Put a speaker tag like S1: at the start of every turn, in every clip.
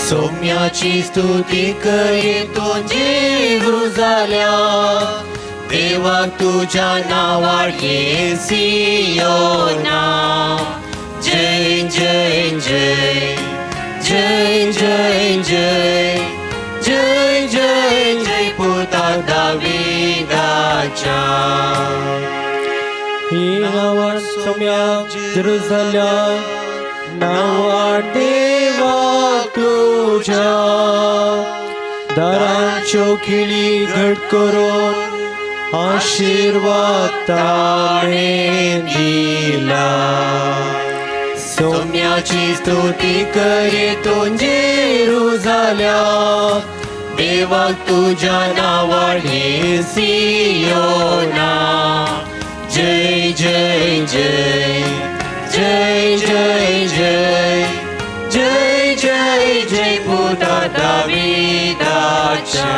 S1: सोम्याची स्तुती करी तुझी जाल्या देवाक तुझ्या नांवार सियोना. जय जय जय जय जय जय जय जय जय पुता दाविदाच्या.
S2: ही नांवान सोम्याक जेरुजाल्या नांवान देवा तुज्या दारांच्यो खिळी घट करून आशिर्वाद ताणें दिला.
S1: सोम्याची स्तुती करी तुझी जाल्या देवाक तुझ्या नांवार सियोना. जय जय जय जय जय जय जय जय जय पुता दाविदाच्या.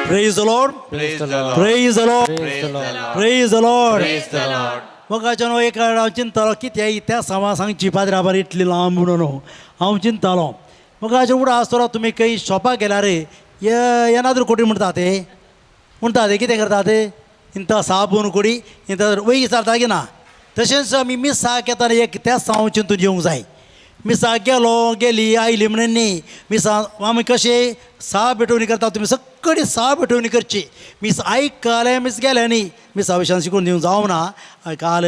S3: Praise the Lord.
S1: Praise the Lord.
S3: Praise the Lord.
S1: Praise the Lord.
S3: Praise the Lord.
S1: Praise the Lord.
S3: मोगाच्यानो एक हांव चिंततालो कितें त्या समा सांगची पाद्रा इतली लांब म्हणून हांव चिंततालो. मोगाचे उडा आसतलो तुमी खंय शॉपाक गेल्यार येनाद्र कोटी म्हणटा ते म्हणटा ते कितें करता ते इंता साबून कोडी इंता वयर विचारता की ना. तशेंच आमी मिसाक येतना एक त्याच हांव चिंतून येवंक जाय. मिसाक गेलो गेली आयली म्हणून न्ही मिसा आमी कशें सा भेटवणी करता तुमी सगळी सा भेटवणी करची. मीस आयकलें मीस गेलें न्ही मिसा विशयान शिकून दिवंक जावना. काल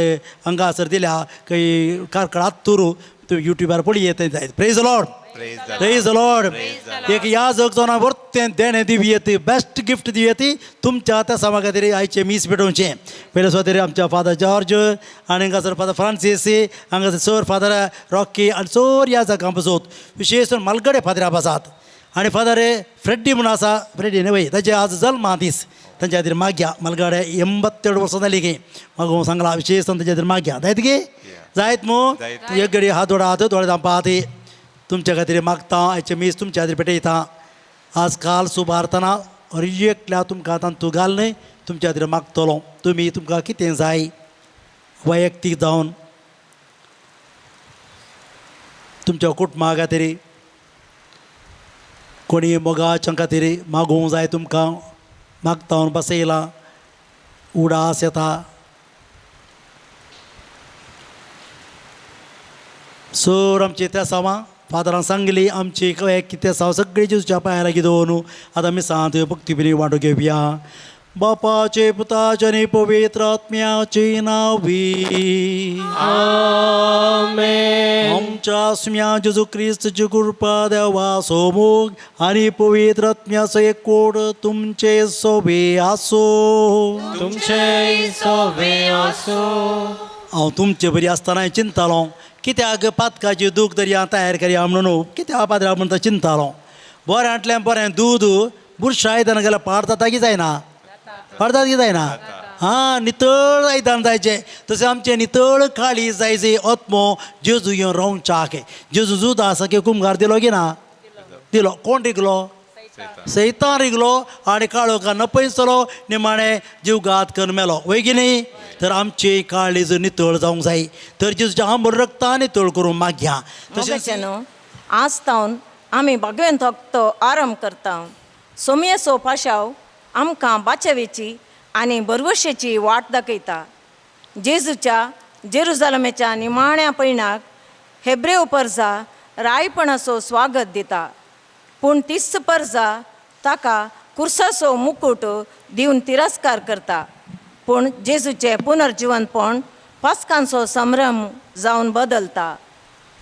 S3: हांगासर दिल्या खंय कार्कळ आत्तूर तुमी युट्यूबार पळय येत जायत. Praise the Lord. Praise the Lord. एक याजक जावन वर्तें देणें दिवयेत बेस्ट गिफ्ट दिवयेत तुमच्या त्या समा खातीर आयचें मीस पेटोवचें. पयले सुवातेर आमच्या फादर जॉर्ज आनी हांगासर फादर फ्रांसीस हांगासर सर फादर रॉकी आनी चड याजक आमचो विशेश करून मालगडे फादर आसात आनी फादर फ्रेड्डी म्हणून आसा. फ्रेड्डी न्हय ताजे आज जल्मा दीस तांच्या खातीर मागया. मालगडे 82 वर्सां जाली गे म्हाका सांगला विशेश तांच्या खातीर मागया. जायत गे जायत मू एक घडी हात दोडात दोळे धांपात तुमच्या खातीर मागता आयचें मीस तुमच्या खातीर पेटयता. आज काल सुबारतना हर एकल्या तुमकां तांतू घाल न्हय तुमच्या खातीर मागतलो. तुमी तुमकां कितें जाय वैयक्तीक जावन तुमच्या कुटुंबा खातीर कोणी मोगाच्या खातीर मागूंक जाय तुमकां मागता म्हूण बसयलां उडास येता. सर आमची त्या सावां फादरान सांगली आमची कितें साव सगळी जेजूच्या पांया लागीं दवरून आतां आमी सांत भक्ती बिनी वांटो घेवया. बापाचे पुताचे आनी पवित्र आत्म्याचे नांवी
S2: आमेन.
S3: आमच्या सुम्या जेजू क्रिस्तची कृपा देवाचो मोग आनी पवित्र आत्म्याचो एकवट तुमचे सोबे आसूं.
S2: तुमचे सोबे आसूं.
S3: हांव तुमचे बरी आसतना चिंतालो कित्याक पातकाची दूख तरी हांव तयार करया म्हणून कित्याक पाद्रा म्हणटा चिंतालो. बऱ्यांतल्यान बरें दूद बुरशा आयदन गेल्यार पाड जाता की जायना? पाड जाता की जायना? हां नितळ आयदन जायचें तशें आमचें नितळ काळी जायचे आत्मो जेजू येवन रावच्याक. जेजू जुदासाक कुमगार दिलो की ना? दिलो. कोण रिगलो? सैतान रिगलो आनी काळोखा नपयसलो निमाणें जीवघात करून मेलो वय की न्ही? तर आमची काळीज नितळ जावंक जाय. तर जेजूच्या आंबूर रक्तान नितळ करूंक मागया. तशेंच
S4: आज तावन आमी भगवंत तो आराम करता. सोमयेचो पाशाव आमकां बाचवेची आनी बरवशेची वाट दाखयता. जेजूच्या जेरुजालमेच्या निमाण्या पयणाक हेब्रेव परजा रायपणाचो स्वागत दिता. पूण तीच परजा ताका कुर्साचो मुकूट दिवन तिरस्कार करता. पूण जेजूचें पुनर्जिवनपण पास्कांचो संभ्रम जावन बदलता.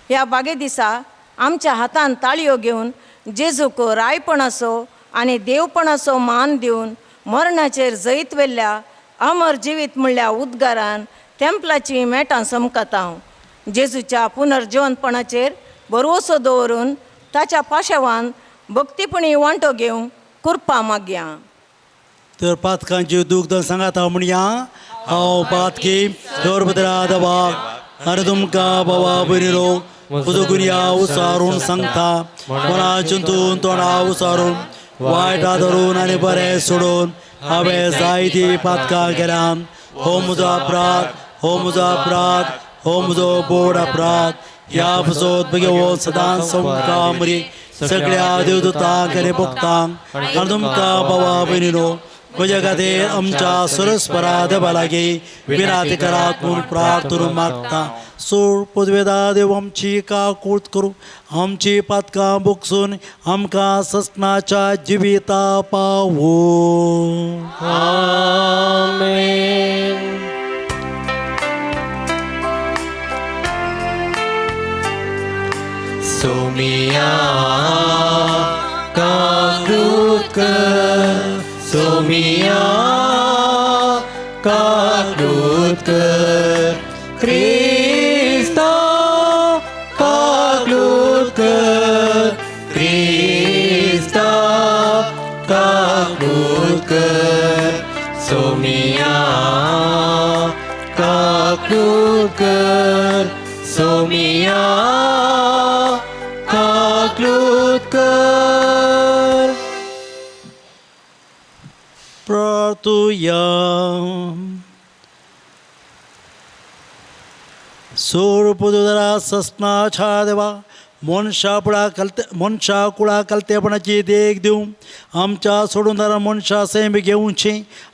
S4: ह्या बागे दिसा आमच्या हातान ताळयो घेवन जेजूक रायपणाचो आनी देवपणाचो मान दिवन मरणाचेर जैत व्हेल्ल्या अमर जिवीत म्हणल्या उद्गारान तेंपलाचीं मेटां चमकता. जेजूच्या पुनर्जिवनपणाचेर भरवसो दवरून ताच्या पाशेवान भक्तीपणी वांटो घेवंक कृपा मागया.
S3: तर पातकांची दूख सांगाता म्हणया हांव पातकी दौरभद्रा दबाक आनी तुमकां बाबा भयणीनो म्हजो गुन्यांव उसारून सांगता. मना चिंतून तोंडा उसारून वायट धरून आनी बरें सोडून हांवें जायतीं पातकां केल्यान. हो म्हजो अपराध, हो म्हजो अपराध, हो म्हजो बोड अपराध. ह्या पुजोत भगवत सदां संकामरी सगळ्या देवदूतांक आनी भक्तांक आनी तुमकां बाबा भयणीनो म्हज्या खातीर आमच्या सुरस्परा देवा लागीं विनाती करात म्हूण प्रार्थना मागता. सोड पदवेदा देव आमची काकूट करूं, आमची पातकां बोगसून आमकां ससनाच्या जिविता पावो.
S2: आमेन.
S1: सोमिया काकूत कर, सोमिया काकूत कर, क्रिस्ता काकूत कर, क्रिस्ता काकूत कर, सोमिया काकूत कर, सोमिया काकूत कर.
S3: प्रार्थुया. सोड पदुदरा ससनाच्या देवा मनशा कलते मनशा कुळा कलतेपणाची देख दिवं आमच्या सोडून मनशा सैम घेवची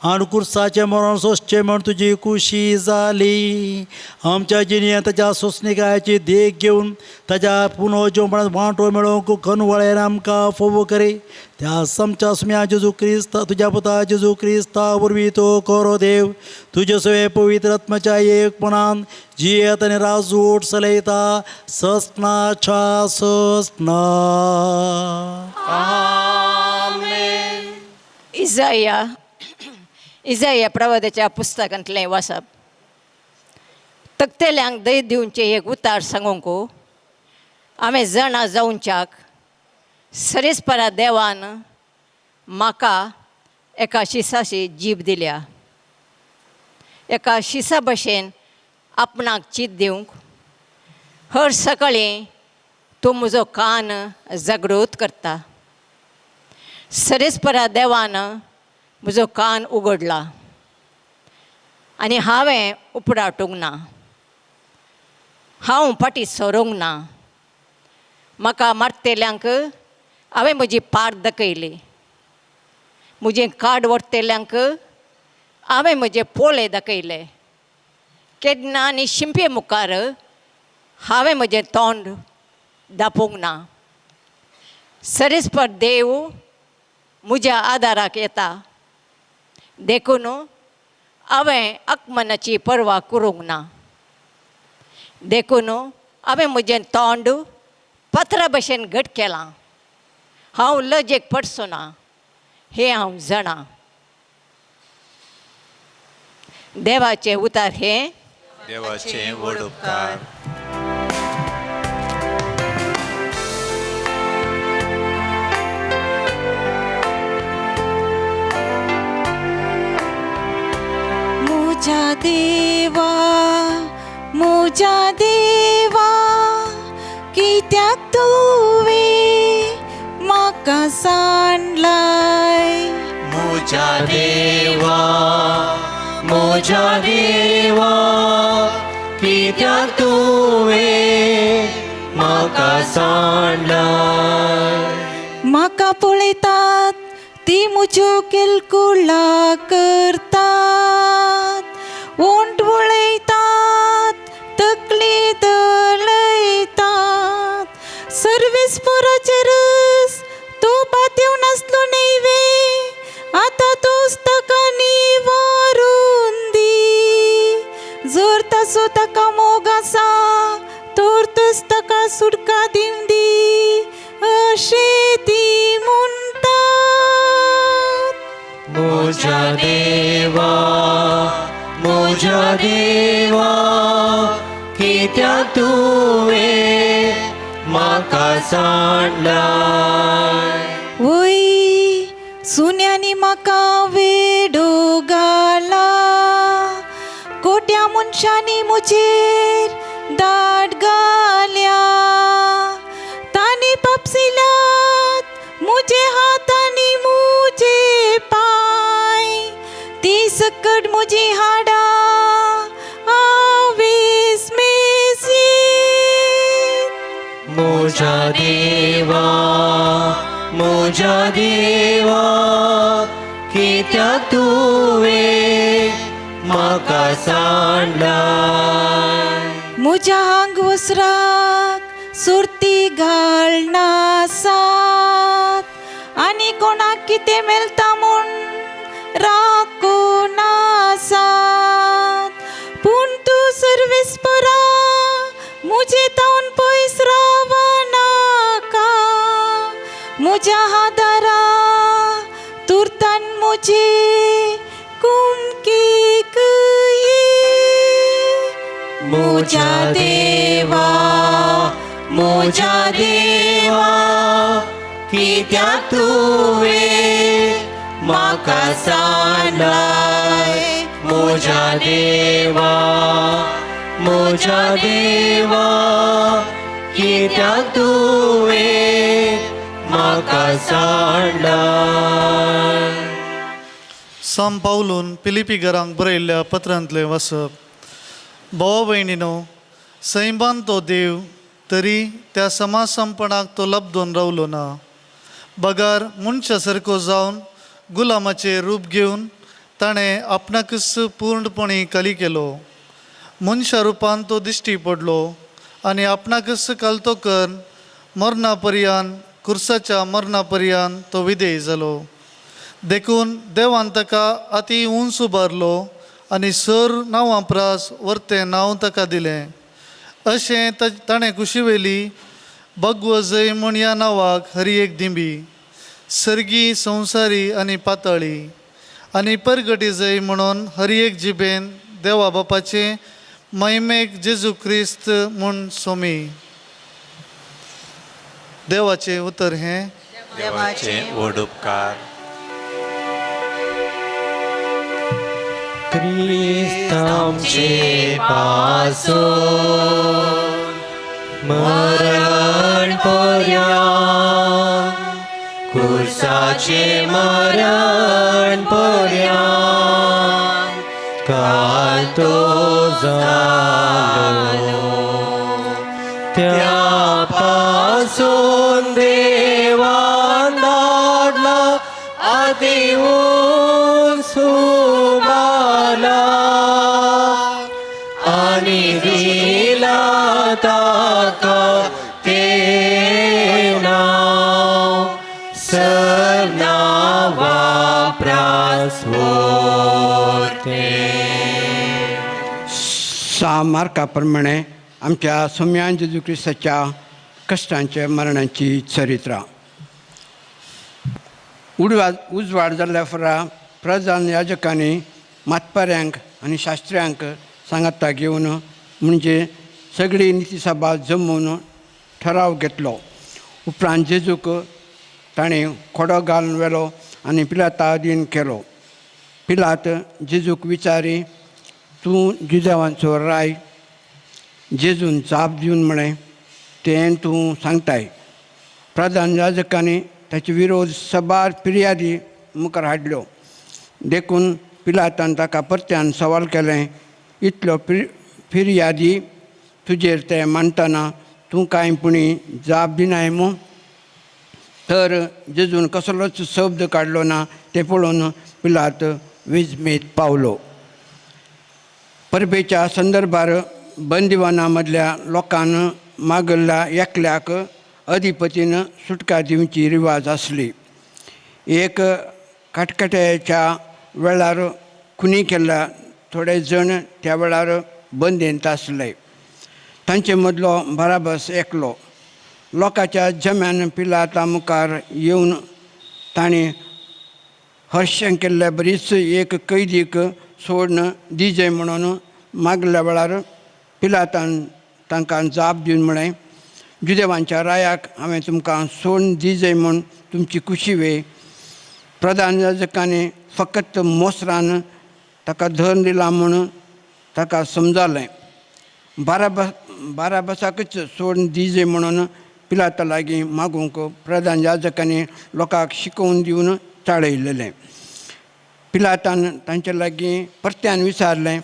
S3: आनी कुर्साचें मरण सोंसचें म्हण तुजी खुशी जाली. आमच्या जिणेंत ताच्या सोंसणिकायेची देख घेवन ताच्या पुनर्जिवपणांत वांटो मेळोवंक कनवळेन आमकां फोव करी. त्या आमच्या सुम्या जेजू क्रिस्ता तुज्या पुता जेजू क्रिस्ता वरवीं तो करो देव तुजे सवे पवित्र आत्म्याच्या एकपणान जियेत आनी राजवट चलयता ससनाच्या ससना.
S5: इजाया इजाया प्रवादाच्या पुस्तकांतलें वाचप. तकतेल्यांक दय दिवचें एक उतार सांगूंक हांवें जाणा जावच्याक सरेस्परा देवान म्हाका एका शिसाशी जीब दिल्या. एका शिसा भशेन आपणाक चीत दिवंक हर सकाळीं तूं म्हजो कान जागृत करता. सरेस्परा देवान म्हजो कान उगडला आनी हांवें उपराटूंक ना, हांव फाटीं सरूंक ना. म्हाका मारतेल्यांक हांवें म्हजी पाट दाखयली, म्हजें कार्ड व्हरतेल्यांक हांवें म्हजे पोले दाखयले. केन्ना आनी शिंपे मुखार हांवें म्हजें तोंड दापूंक ना. सरेस्पर देव म्हज्या आदाराक येता देखून हांवें आकमनाची पर्वा करूंक ना. देखून हांवें म्हजें तोंड पत्रा भशेन घट केलां. हांव लजेक पडचो ना हें हांव जाणा. देवाचें उतार हें
S1: देवाचें व्हड उपकार.
S6: मुझा देवा मुझा देवा कित्याक तुवें म्हाका सांडलाय.
S1: मुझा देवा मुझा देवा कित्याक तुवें म्हाका सांडलाय.
S6: म्हाका पळयतात ती म्हज्यो किलकुला करतात, ओंठ वळयतात, तकली दळयतात. सर्वेस्पोराचेरच तूं पातेवन आसलो न्हय वे, आतां तूंच ताका निवारून दी. जर ताचो ताका मोग आसा तर तूंच ताका सुटका दिवं दी अशें ती म्हणटात.
S1: मुझा देवा मुझा देवा कित्याक तुवें म्हाका सांडलाय.
S6: वय सुन्यांनी म्हाका वेडो घाला, कोट्या मनशांनी म्हजेर दाट घाल्या. तांणी पापसिल्यात म्हजे हात आनी म्हजे पांय, ती सकट म्हजी हाडां आवेस मेजयेत.
S1: म्हज्या देवा म्हज्या देवा कित्याक तुवें म्हाका सांडलाय.
S6: म्हज्या आंगवसराक सुरती घालनासात आनी कोणाक कितें मेळटा म्हूण राखून आसात. पूण तूं सर्वेस्परा म्हजे तावन पयस रावनाका. म्हज्या आदारा तुर्तान म्हजे कुमकेक ये.
S1: म्हज्या देवा म्हज्या देवा कित्याक तुवें म्हाका सांडलाय. म्हज्या देवा म्हज्या देवा कित्याक तुवें म्हाका सांडलाय.
S7: साम पावलून पिलिपी घरांक बरयल्ल्या पत्रांतलें वाचप. भावा भयणीनो, सैमान तो देव तरी त्या समासमपणाक तो लब्दून रावलो ना, बगर मनशा सारको जावन गुलामाचें रूप घेवन ताणें आपणाकच पूर्णपणी कली केलो. मनशा रुपान तो दिश्टी पडलो आनी आपणाकच कलतो करून मरणा पर्यान कुर्साच्या मरणा पर्यान तो विधेय जालो. देखून देवान ताका अती उंच उबारलो आनी सर नांवां प्रास वर्तें नांव ताका दिलें. अशें ताणें कुशिवेली भगवजय म्हूण ह्या नांवाक हरी एक दिंबी सर्गी संवसारी आनी पातळी आनी परगटी जय म्हणून हर एक जिबेन देवा बापाचें महिमेक जेजू क्रिस्त म्हूण सोमी. देवाचें उतर हें.
S1: देवाचे व्हड उपकार. क्रिस्त आमचे पासून मरण पर्यान कुर्साचें मरण पर्यान काल तो जालो. त्या पासून देवान धाडला आदी उंच उबारला आनी दिला ताका तें नांव सर नांवा प्रास वरतें.
S8: सा मार्का प्रमाणे आमच्या सोम्यान जेजू क्रिस्ताच्या कश्टांच्या मरणाची चरित्रां. उजवाड जाल्ल्या फरा प्रधान याजकांनी मातपाऱ्यांक आनी शास्त्र्यांक सांगाता घेवन म्हणजे सगळी नितीसभा जमोवन ठराव घेतलो. उपरांत जेजूक ताणें खोडो घालून व्हेलो आनी पिलाता अधीन केलो. पिलात जेजूक विचारी, तूं जुदेवांचो राय? जेजून जाप दिवन म्हळें, तें तूं सांगताय. प्रधान याजकांनी ताचे विरोध सबार फिर्यादी मुखार हाडल्यो. देखून पिलातान ताका परत्यान सवाल केलें, इतल्यो फिर्यादी तुजेर ते मांडटना तूं कांय पुणी जाप दिनाय मू? तर जेजून कसलोच शब्द काडलो ना तें पळोवन पिलात विजमेत पावलो. परबेच्या संदर्भार बंदिवाना मदल्या लोकान मागल्ल्या एकल्याक अधिपतीन सुटका दिवची रिवाज आसली. एक काटकाट्याच्या वेळार खुनी केल्ल्या थोडे जण त्या वेळार बंदेंत आसले. तांचे मदलो बाराबस एकलो. लोकांच्या जम्यान पिलाता मुखार येवन ताणें हर्शन केल्ल्या बरीच एक कैदीक सोडून दिजय म्हणून मागल्या वेळार पिलातान तांकां जाप दिवन म्हळें, जुदेवांच्या रायाक हांवें तुमकां सोडून दिजय म्हूण तुमची खुशी वे? प्रधान याजकांनी फकत मोसरान ताका धरून दिला म्हूण ताका समजालें. बाराबसाकच सोडून दिजय म्हणून पिलाता लागीं मागूंक प्रधान याजकांनी लोकांक शिकोवन दिवन चाळयलेलें. पिलातान तांचे लागीं परत्यान विचारलें,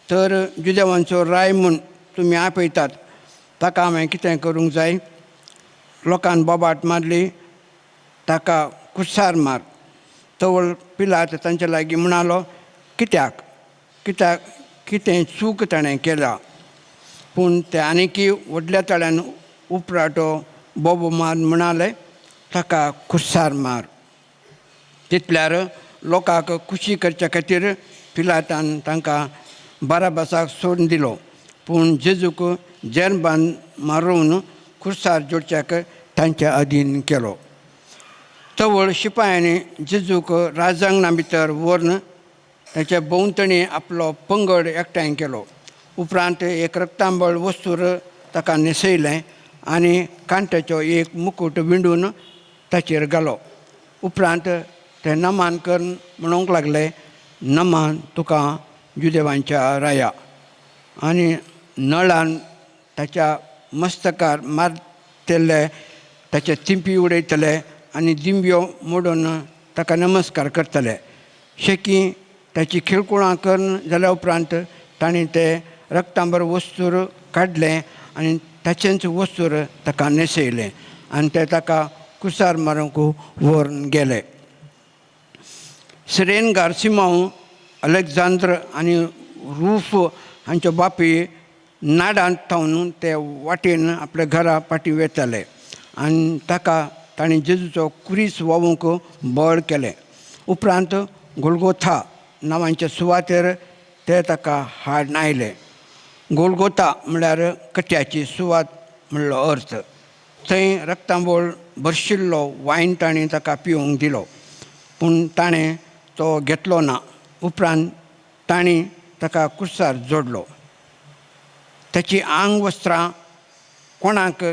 S8: तर जुदेवांचो राय म्हूण तुमी आपयतात ताका हांवें कितें करूंक जाय? लोकान बोबाट मारली, ताका कुसार मार. तवळ पिलात तांच्या लागीं म्हणालो, कित्याक कित्याक कितें चूक ताणें केल्या? पूण ते आनीकी व्हडल्या ताळ्यान उपराटो बोबो मार म्हणाले, ताका कुसार मार. तितल्यार लोकांक खुशी करच्या खातीर पिलातान तांकां बाराबासाक सोडून दिलो, पूण जेजूक जेरबान मारून खुर्सार जोडच्याक तांच्या अधीन केलो. तवळ शिपायांनी जेजूक राजांगणा भितर व्हरून ताच्या भोंवतणी आपलो पंगड एकठांय केलो. उपरांत एक रक्तांबळ वस्तूर ताका न्हेसयलें आनी कांट्याचो एक मुकूट विंडून ताचेर घालो. उपरांत ते नमान करून म्हणूंक लागले, नमान तुका जुदेवांच्या राया. आनी नळान ताच्या मस्तकार मारतले, ताचे तिंपी उडयतले आनी दिंब्यो मोडून ताका नमस्कार करतले. शेकी ताची खिळकुळां करून जाल्या उपरांत तांणी ते रक्तांबर वस्तूर काडलें आनी ताचेंच वस्तूर ताका न्हेसयलें आनी ते ताका कुसार मारूंक व्हरून गेले. सिरेनगार सिमांव, अलेक्झांद्र आनी रूफ हांचो बापूय नाडांत थावन ते वाटेन आपल्या घरा फाटीं वेताले आनी ताका ताणें जेजूचो कुरीस व्हांवूंक बळ केलें. उपरांत गोलगोथा नांवांचे सुवातेर ते ताका हाडून आयले. गोलगोथा म्हळ्यार कट्याची सुवात म्हणलो अर्थ. थंय रक्तांबोळ भरशिल्लो वायन ताणें ताका पिवंक दिलो, पूण ताणें तो घेतलो ना. उपरांत तांणी ताका कुर्सार जोडलो. ताची आंग वस्त्रां कोणाक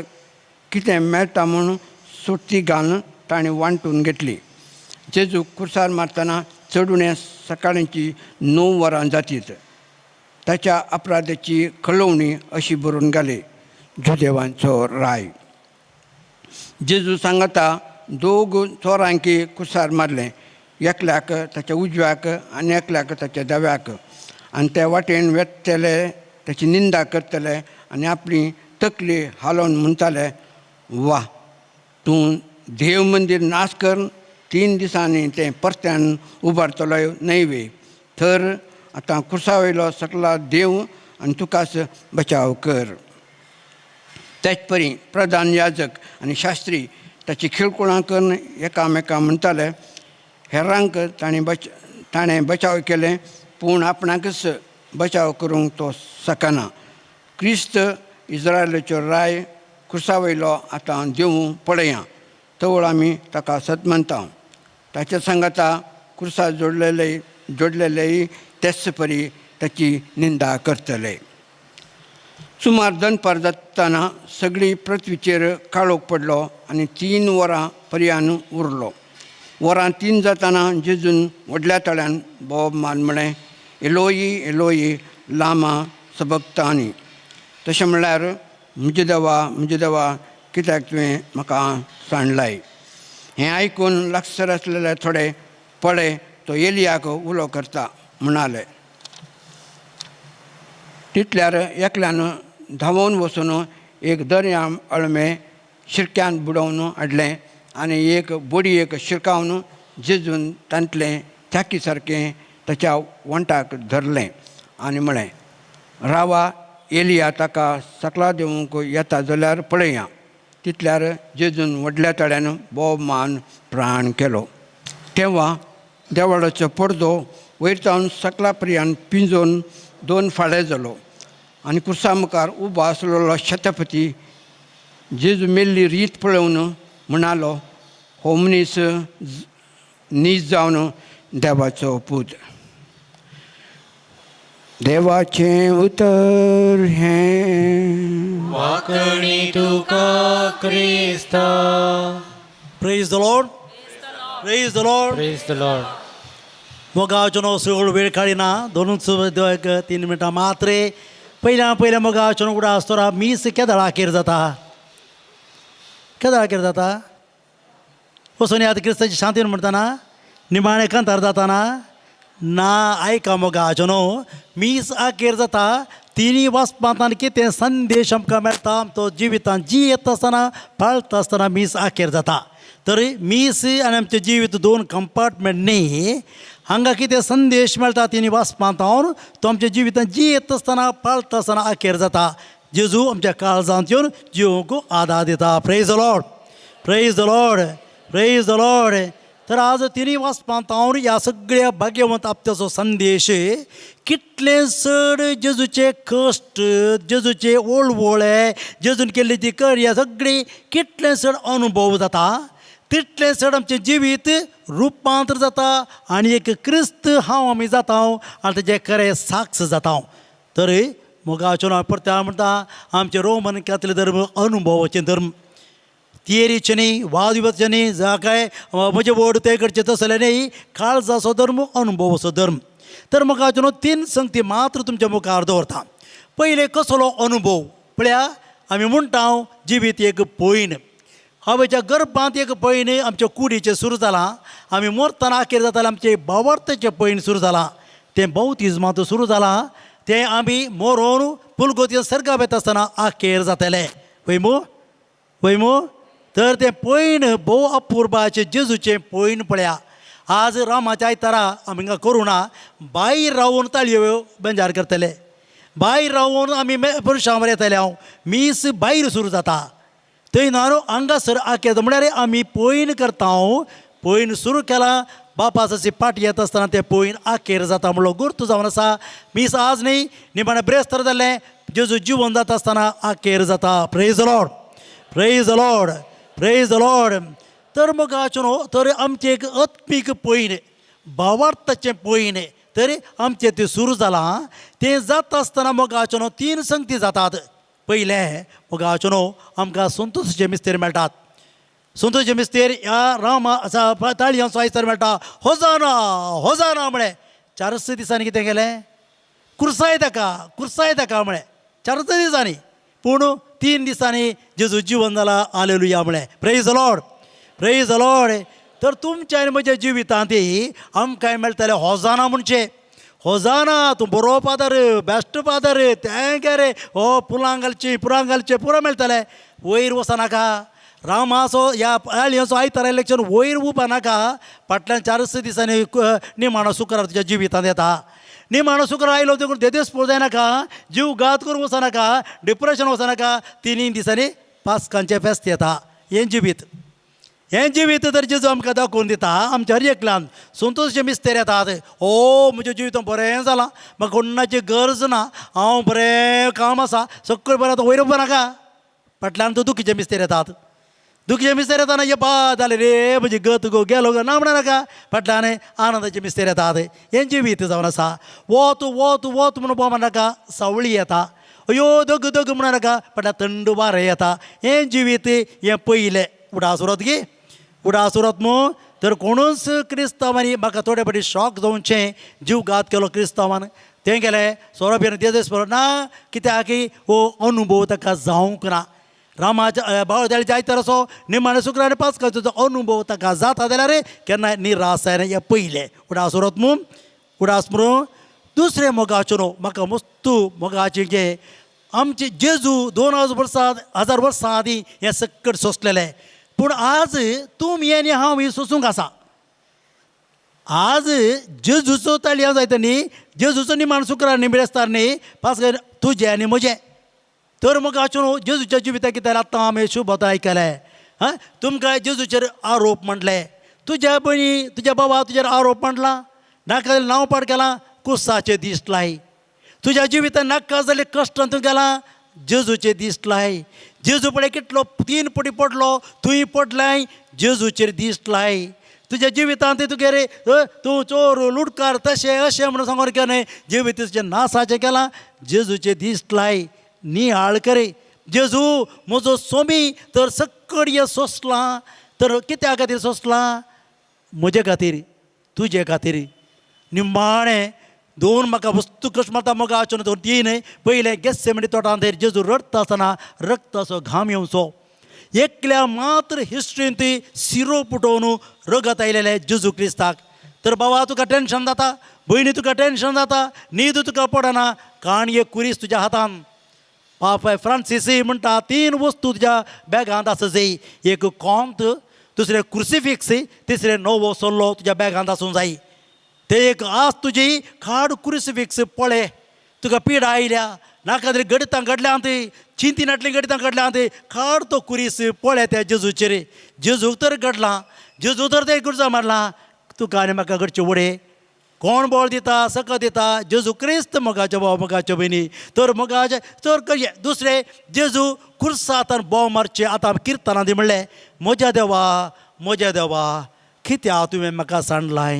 S8: कितें मेळटा म्हूण सोडती घालून ताणें वांटून घेतली. जेजू कुर्सार मारतना चडुणे सकाळची 9 वरां जातीत. ताच्या अपराधाची कळोवणी अशी बरोवन घाली, जुदेवांचो राय. जेजू सांगता दोग चोरांकी कुसार मारलें, एकल्याक ताच्या उजव्याक आनी एकल्याक ताच्या दाव्याक. आनी ते वाटेन वेतले ताची निंदा करतले आनी आपली तकली हालोवन म्हणटाले, वा तूं देव मंदीर नाश कर, 3 दिसांनी तें परत्यान उबारतलो न्हय वे? तर आतां कुर्सा वयलो सकला देव आनी तुकाच बचाव कर. त्याच परी प्रधान याजक आनी शास्त्री ताची खिळकुळां करून एकामेका म्हणटाले, हेरांक ताणें बचाव केलें, पूण आपणाकच बचाव करूंक तो शकना. क्रिस्त इज्रायलाचो राय कुर्सा वयलो आतां देवूं पळया, तवळ आमी ताका सत मानता. ताच्या सांगाता कुर्सा जोडलेलेय तेच परी ताची निंदा करतले. सुमार दनपार जातना सगळी पृथ्वीचेर काळोख पडलो आनी 3 वरां पर्यान उरलो. वरां 3 जातना जेजून व्हडल्या तळ्यान बोब मान म्हळें, एलोई एलोई लामा सबक्तानी. तशें म्हणल्यार म्हजे देवा म्हजे देवा कित्याक तुवें म्हाका सांडलाय? हें आयकून लागसर आसलेले थोडे पळे तो एलियाक उलो करता म्हणाले. तितल्यार एकल्यान धांवून वचून एक दर्या अळमें शिरक्यान बुडोवन हाडलें आनी एक बोडयेक शिरकावन जेजून तांतलें चाकी सारकें ताच्या वंटाक धरलें आनी म्हळें, रावा, एलिया ताका सकला देवूंक येता जाल्यार पळया. तितल्यार जेजून व्हडल्या तळ्यान बोब मान प्राण केलो. तेव्हा देवळाचो पडदो वयर जावन सकला पर्यान पिंजोवन 2 फाळे जालो आनी कुर्सा मुखार उबो आसलेलो शतपती जेजू मेल्ली रीत पळोवन म्हणालो, हो मनीस नीज जावन देवाचो पूत. देवाचें उतर हें
S1: वाकणी तुका क्रिस्ता.
S3: Praise the Lord. Praise the Lord.
S2: Praise the Lord.
S3: मोगाचो सगळो वेळ काडिना, 2-3 मिनटां मात्रे. पयल्या पयल्या मोगाचो उडा आसतोरा मीस केदळा अखेर जाता, केदळा अखेर जाता? वचून आतां क्रिस्ताची शांतीन म्हणटाना निमाणें कांतार जाताना ना. आयका मोगाचो न्हू, मीस अखेर जाता तिनी वाचपांत कितें संदेश आमकां मेळटा तो जिवितांत जियेता आसतना पाळटा आसतना मीस आखेर जाता. तर मीस आनी आमचें जिवीत दोन कंपार्टमेंट न्ही. हांगा कितें संदेश मेळटा तिनी वाचपांत हांव तो आमच्या जिवितांत जियेता आसतना पाळटा आसतना आखेर जाता. जेजू आमच्या काळजांत येवन जिवंक आदार दिता. Praise the Lord, praise the Lord, praise the Lord. तर आज तिनी वाचपांत हांव ह्या सगळ्या भाग्यवंत आपत्याचो संदेश कितले चड जेजूचे कश्ट, जेजूचे ओळवोळे, जेजून केल्ली ती कार्या सगळी कितले चड अनुभव जाता तितलें चड आमचें जिवीत रुपांतर जाता आनी एक क्रिस्त हांव आमी जाता आनी तेजें खरें साक्ष जाता. तर मोगाचो हांव परते म्हणटा आमचें रोमन कॅथलिक धर्म अनुभवाचें धर्म, थियरीचें न्ही, वादविवादाचें न्ही, जा काय म्हजें वड तें करचें तसलें न्ही, काळजाचो धर्म, अनुभवाचो धर्म. तर मोगाचो न्हू तीन संगती मात्र तुमच्या मुखार दवरता. पयलें कसलो अनुभव पळया आमी म्हणटा जिवीत एक पयण, आवयच्या गर्भांत एक पयण आमच्या कुडीचें सुरू जालां, आमी मरतना आखेर जातालें आमचें भावार्थाचें पयण सुरू जालां, तें बौतिज्मांत सुरू जालां, तें आमी मरोन पुलगोती सर्गा वता आसतना आखेर जातलें. वय मू, वय मू. तर तें पयण भोव अपुर्बाचें जेजूचें पयण पळया. आज रामाच्या आयतारा आमी हांगा करुणा भायर रावून ताळयो बेंजार करतले, भायर रावून आमी पुरुशांवर येतले. हांव मीस भायर सुरू जाता थंय न्हू हांगासर आखेर म्हळ्यार आमी पयण करता. पयण सुरू केलां बापाची पाट येता आसतना तें पयण आखेर जाता म्हणलो गुर्त जावन आसा. मीस आज न्ही निमाणें ब्रेस्तर जालें जेजू जिवन जाता आसतना आखेर जाता. Praise the Lord, praise the Lord, praise the Lord. तर मोगाचो न्हू तर आमचें एक आत्मीक पयण, भावार्थाचें पयण तर आमचें तें सुरू जालां. तें जाता आसतना मोगाचो न्हू तीन संगती जातात. पयलें मोगाचो न्हू आमकां संतोषाचे मिस्तेर मेळटात. संतोषाचे मिस्तेर ह्या रामा ताळयांचो आयतार मेळटा. होजाना होजाना म्हळें चारच दिसांनी कितें केलें, कुर्साय ताका, कुर्साय ताका म्हळें चारच दिसांनी. पूण 3 दिसांनी जेजू जिवन जाला, हालेलुया म्हळें. Praise the Lord, praise the Lord. तर तुमच्या आनी म्हज्या जिवितांत आमकां मेळटलें होजाना म्हणचें. होजाना तूं बरो फादर, बेस्ट फादर, तें गे हो फुलां घालचीं, पुरां घालचें, पुरां मेळटलें. वयर वचनाका रामाचो ह्या आळयांचो आयतारा इलेक्शन वयर उबा नाका. फाटल्यान 4 दिसांनी निमाणो शुक्रार तुज्या जिवितांत येता. निमाणो शुक्रार आयलो देखून देदेस पोळ जायनाका, जीव घात करून वचनाका, डिप्रेशन वचनाका. 3 दिसांनी पास्कांचें फेस्त येता. हें जिवीत, हें जिवीत तर जेजू आमकां दाखोवन दिता. आमच्या हर एकल्यान संतोषाचे मिस्तेर येतात. ओ म्हजें जिवीत बरें जालां, म्हाका कोणाची गरज ना, हांव बरें काम आसा, सगळें बरें आतां वयर उबो नाका. फाटल्यान तूं दुखीचे मिस्तेर येतात. दुखीचे मिस्तेर येताना ये बा जालें रे म्हजी गत गो गेलो गो ना म्हणा नाका. फाटल्यान आनंदाचे मिस्तेर येतात. हें जिवीत जावन आसा. वत वत वत म्हणून बोमा नाका, सावळी येता. अयो दग दग म्हणा नाका, फाटल्यान थंड वारें येता. हें जिवीत हें पयलें उडास उरत गी, उडास उरत मू. तर कोणूच क्रिस्तांवांनी म्हाका थोडे फावटी शॉक जावचें, जीव घात केलो क्रिस्तांवान, तें केलें सोरो पिवन तेजस ना, कित्याक की हो अनुभव ताका जावंक ना. रामाच्या बावळ्याच्या आयतार असो निमाणें शुक्रार आनी पास्काचो अनुभव ताका जाता जाल्यार केन्नाय निराश जायना. हें पयलें उडास उरत मू, उडास म्हणून. दुसरें मोगाचो न्हू म्हाका मस्तू मोगाचें जें आमचें जेजू 2000 वर्सां 1000 वर्सां आदीं हें सकट सोंसलेलें, पूण आज तुमी आनी हांव ही सोंसूंक आसा. आज जेजूचो ताळयां जायता न्ही, जेजूचो निमाण शुक्रार न्ही, बिरेस्तार न्ही, पास्का तुजें आनी म्हजें. तर मोगाचो न्हू जेजूच्या जिविताक कितें आतां आमी शुभ आयकलें. हां तुमकां जेजूचेर आरोप म्हणले, तुज्या भयणी तुज्या बाबा तुजेर आरोप मांडला, नाका जाल्यार नांव पाड केलां, कुसाचे दीस लाय. तुज्या जिवितान नाका जाल्ले कश्टान तूं गेलां, जेजूचे दीस लाय. जेजू पळय कितलो 3 पटी पडलो, तूंय पडलाय, जेजूचेर दीस लाय. तुज्या जिवितांत तुगेर तूं चोर लुटकार तशें अशें म्हणून सांगून केन्ना जिवीत तुजें नासाचें केलां, जेजूचे दीस लाय. निहाळ करे जेजू म्हजो सोमी तर सकड हें सोंसलां, तर कित्या खातीर सोंसलां, म्हजे खातीर तुजे खातीर. निमाणें 2 म्हाका वस्तू कश्ट मारता मोगाचो न्हू 3. पयलें गेत्सेमनी तोटांत जेजू रडटा आसतना रक्ताचो घाम येवचो. एकल्या मात्र हिस्ट्रींत सिरो पुटोवन रगत आयलेलें जेजू क्रिस्ताक. तर बाबा तुका टेंशन जाता, भयणी तुका टेंशन जाता, न्हीद तुका पडना, काणये कुरीस तुज्या हातान. पाप फ्रांसिसी म्हणटा 3 वस्तू तुज्या बॅगांत आसूं जाय, एक कोंत, दुसरें क्रुसिफिक्स, तिसरें नवो सल्लो तुज्या बॅगांत आसूंक जाय. ते एक आज तुजी खाड क्रुसिफिक्स पळय, तुका पिडा आयल्या नाका तरी गणितां घडल्यांत, चिंतिनातलीं गणितां घडल्यांत, खाड तो कुरीस पळय त्या जेजूचेर. जेजूक तर घडलां, जेजू तर तें गुरजा मारलां, तुका आनी म्हाका घडचें वडे कोण बळ दिता, सकत दिता? जेजू क्रिस्त मोगाचे भाव मोगाच्यो भयणी. तर मोगाचे तर कशें दुसरें जेजू खुर्सांत बोव मारचें. आतां किर्तनां दी म्हणलें, म्हज्या देवा म्हज्या देवा कित्याक तुवें म्हाका सांडलाय?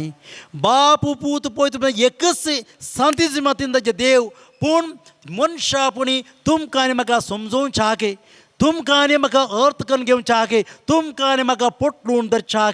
S3: बाप पूत पळय तुमी एकच सांतीज मातीन ताचे देव, पूण मनशापणी तुमकां आनी म्हाका समजोवच्या, तुमकां आनी म्हाका अर्थ करून घेवच्या, तुमकां आनी म्हाका पोटलून धरच्या.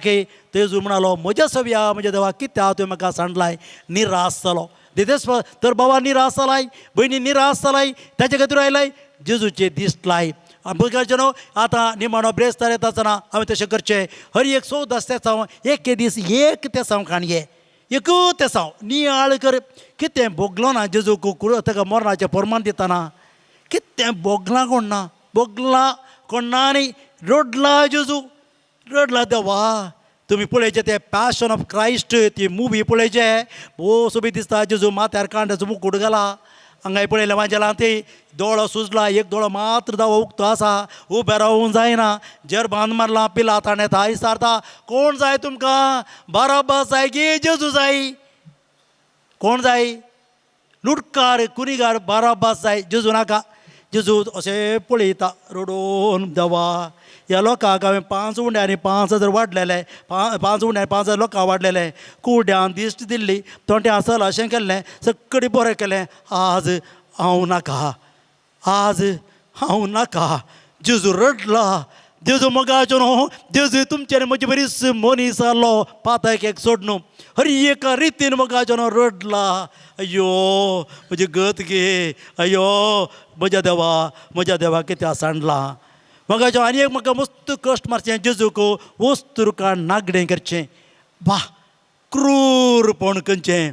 S3: तेजू म्हणालो म्हज्या सव्या म्हज्या देवा कित्याक तुवें म्हाका सांडलाय? निराश जालो दिदेस तर बाबा निराश जालाय, भयणी निराश जालाय, ताचे खातीर आयलाय जेजूचे दिसलाय. भुरग्यांचे न्हू आतां निमाणो ब्रेस्तार येता आसतना हांवें तशें करचें. हर एक 14 तेसांव एक दीस एक तेसांव काणये, एक तेसांव नियाळ कर. कितें भोगलो ना जेजूक ताका मरणाचें प्रमाण दितना, कितें भोगलां कोण ना, भोगलां कोण ना न्ही, रडला जेजू, रडला देवा. तुमी पळयचें तें पॅशन ऑफ क्रायस्ट ती मुवी पळयचें, भोव सोबीत दिसता. जेजू माथ्यार कांड्याचो मुकूट घाला, हांगाय पळयलें वांजेलां ती दोळो सुजला, एक दोळो मात्र दावो उक्तो आसा, उबें रावूंक जायना, जर बांद मारला पिलाताण येता विचारता कोण जाय तुमकां, बाराबास जाय की जेजू जाय? कोण जाय? लुटकार कुनिगार बाराबास जाय, जेजू नाका. जेजू अशें पळयता रडून, देवा ह्या लोकांक हांवें 5 उंड्यांनी 5000 वाडलेले, 5 उंड्यांनी 5000 लोकांक वाडलेले, कुड्यान दिश्ट दिल्ली, तोंट्यां आसल अशें केल्लें, सगळें बरें केलें, आज हांव नाका, आज हांव नाका. जेजू रडला. जेजू मोगाचो न्हू, जेजू तुमचे म्हजे बरीच मनीस जालो पातक एक सोड न्हू, हर एका रितीन मोगाचो न्हू रडला. अय्यो म्हजी गत गे, अय्यो म्हज्या देवा म्हज्या देवा कित्याक सांडला? मोगाचो आनी एक म्हाका मस्त कश्ट मारचें जेजूक वस्तू रुखान नागडें करचें. वा क्रूरपण खंयचें!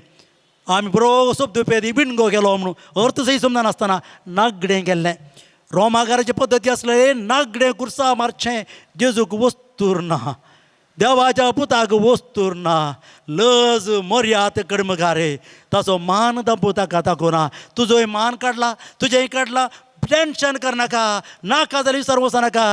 S3: आमी बरो सोब दुपेदी बिणगो केलो म्हणून अर्थ सही समजनासतना नागडें केल्लें. रोमागाराचे पद्दती आसले नागडें कुर्सा मारचें, जेजूक वस्तूर ना, देवाच्या पुताक वस्तूर ना, लज मर्याद कडमगारे, ताचो मान दांपू ताका ताकूना. तुजोय मान काडला, तुजेंय काडला, टेंशन करनाका, नाका जाल्यार विसर वचनाका.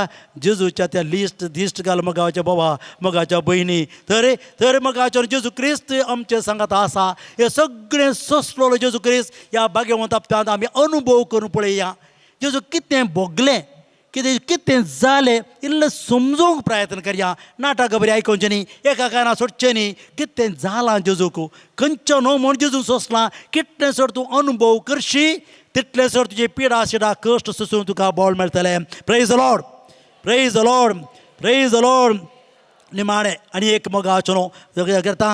S3: जेजूच्या त्या लिस्ट दिश्ट घाल मोगाच्या बाबा मोगाच्या भयणी. तर तर मोगाचो जेजू क्रिस्त आमचे सांगात आसा. हे सगळें सोंसलेलो जेजू क्रिस्त ह्या भाग्यवंत हप्त्यांत आमी अनुभव करून पळया. जेजू कितें भोगलें, कितें कितें जालें इल्लें समजूंक प्रयत्न करया. नाटकां बरी आयकुचें न्ही, एका काना सोडचें न्ही. कितें जालां जेजूक, खंयचो न्हू म्हूण जेजू सोंसलां. कितलें सर तूं अनुभव करशी तितलें सर तुजी पिडा शिडा कश्ट सोसून तुका बळ मेळटलें. Praise the Lord, praise the Lord, praise the Lord. निमाणें आनी एक मोगाचो न्हू करता,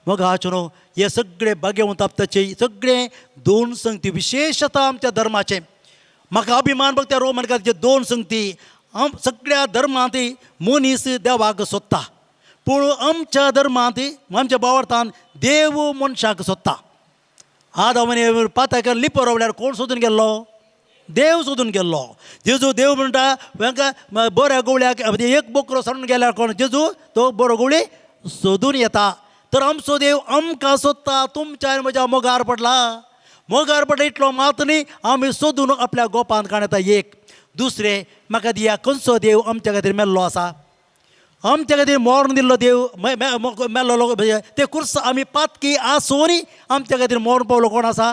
S3: मोगाचो न्हू हे सगळे भाग्यवंत हप्त्याचे सगळे 2 संगती विशेशता आमच्या धर्माचें. म्हाका अभिमान बघ त्या रोमन कॅथलिकाचे 2 संगती. सगळ्या धर्मांत मनीस देवाक सोदता, पूण आमच्या धर्मांत आमच्या भावार्थान देव मनशाक सोदता. आदाम आनी पाताक लिपो रावल्यार कोण सोदून गेल्लो? देव सोदून गेल्लो. जेजू देव म्हणटा तांकां बऱ्या गवळ्याक एक बोकरो सोडून गेल्यार कोण? जेजू तो बरो गवळी सोदून येता. तर आमचो देव आमकां सोदता. तुमच्या म्हज्या मोगार पडला, मोगार पडला इतलो मात न्ही, आमी सोदून आपल्या गोपांत काण येता. एक दुसरें म्हाका दिया खंयचो देव आमच्या खातीर मेल्लो आसा, आमच्या खातीर मरण दिल्लो देव मेल्लो ते कुर्स आमी पातकी आसून आमच्या खातीर मरण पावलो कोण आसा?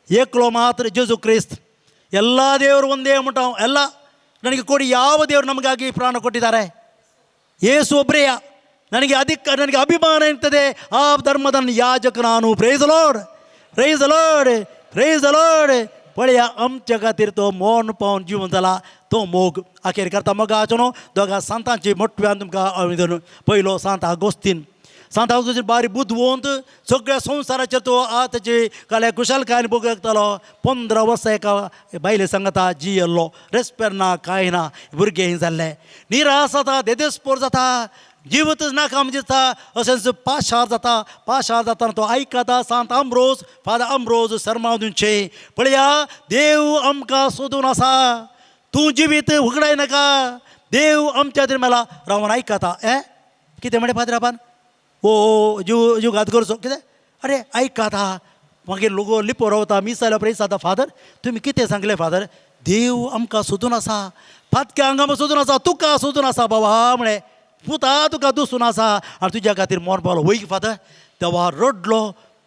S3: एकलो मात्र जेजू ಕ್ರಿಸ್ತ. ಎಲ್ಲ ದೇವರು ಒಂದೇ म्हणटा हांव. ಎಲ್ಲ ನನಗೆ ಕೊಡಿ ಯಾವ ದೇವರು ನಮಗಾಗಿ ಪ್ರಾಣ ಕೊಟ್ಟಿದ್ದಾರೆ? ಯೇಸು ಒಬ್ಬರೇಯ. ನನಗೆ ಅದಕ್ಕೆ ನನಗೆ ಅಭಿಮಾನ ಇರ್ತದೆ ಆ ಧರ್ಮದ ಯಾಜಕ ನಾನು. Praise Lord, praise Lord, praise Lord. पळया आमच्या खातीर तो मरण पावन जिवन जाला तो मोग. अखेर करता मोगाचो न्हू दोगां सांतांची मोटव्यान तुमकां हांवें पयलो सांत आगोस्तीन. सांत आगोस्तीन बारी बुदवंत, सगळ्या संवसाराचेर तो ताची काल्या कुशलकायेन भोगतालो. 15 वर्सां एका बायले सांगता जियेल्लो, रेस्पेर ना कांय ना, भुरगें जाल्लें, निराश जाता, देदेस्पोर जाता. जिवतच नाका म्हणजे दिसता अशेंच पाशार जाता. पाशार जाताना तो आयकता सांत आंब्रोज, फादर आंब्रोज सरमांव दिवचे, पळया देव आमकां सोदून आसा, तूं जिवीत उगडाय नाका, देव आमच्या खातीर मेला. रावन आयकता. ए कितें म्हणलें पाद्राबान? ओ जीव जीव घात करचो कितें? अरे आयकता. मागीर लोगो लिपो रावता, मीस जाल्या उपरांत विचारता, फादर तुमी कितें सांगलें? फादर देव आमकां सोदून आसा, फातक्या हांगा सोदून आसा, तुका सोदून आसा बाबा म्हळें, पुता तुका दुसून आसा आनी तुज्या खातीर मोर पावलो. वय फादर तेवा रडलो,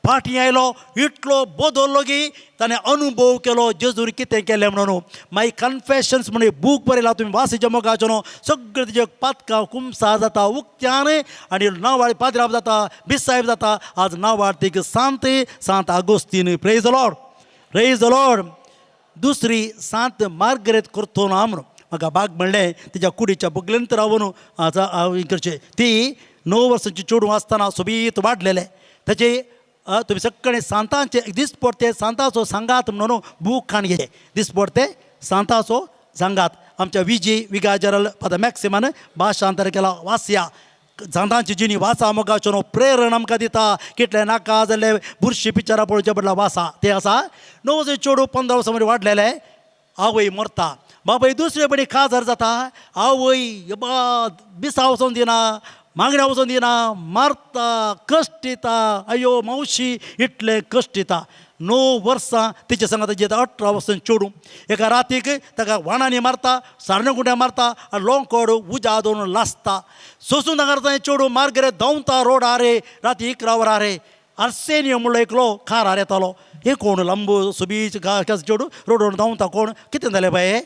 S3: फाटीं आयलो, इतलो बदल्लो की ताणें अनुभव केलो जेजून कितें केलें म्हणून. मागीर कन्फेशन्स म्हणून बूक बरयला, तुमी वासीच्या मोगाचो न्हू, सगळें तुजे पातकां कुमसार जाता उक्त्यान आनी नांवाळ पाद्राब जाता, बिसायब जाता. आज नांवाळ तीक सांत सांत Agostinho. Praise the Lord, praise the Lord. दुसरी सांत मार्गरेत करतोना म्हणून म्हाका बाग म्हणलें, तिच्या कुडीच्या बगलेंत रावन आतां करचें. ती 9 वर्सांची चेडूं आसतना सोबीत वाडलेलें. ताचे तुमी सगळे सांतांचे दिसपडते सांताचो सांगात म्हणून बूक काण घेतले, दिसपडते सांताचो सांगात. आमच्या विजी विगाजरल फादर मॅक्सिमान भाशांतर केला. वासया सांतांची जिणी वाचा मोगाचो न्हू प्रेरण आमकां दिता. कितले नाका जाल्ले बुरशी पिक्चरां पळोवचे बदला वासा ते आसा. 9 वर्सां चेडूं 15 वर्सां मदीं वाडलेलें. आवय मरता, बाबय दुसरे पडी काजार जाता, आवय बा बिसा वचोन दिना, मागण्या वचोन दिना, मारता, कश्ट दिता, अयो मावशी इतले कश्ट दिता. 9 वर्सां तिच्या सांगात जेता 18 वर्सां चेडूं एका रातीक ताका वाणांनी मारता, सारण्या गुंड्या मारता आनी लोंकड उजा दवरून लासता. सोसून तांकां चेडूं मार्गरे धांवता रोडार, राती 11 वरार. आर्सेनियो म्हणलो एकलो कारार येतालो, हे कोण लांब सोबीत चेडूं रोडोर धांवता कोण, कितें जालें बाये?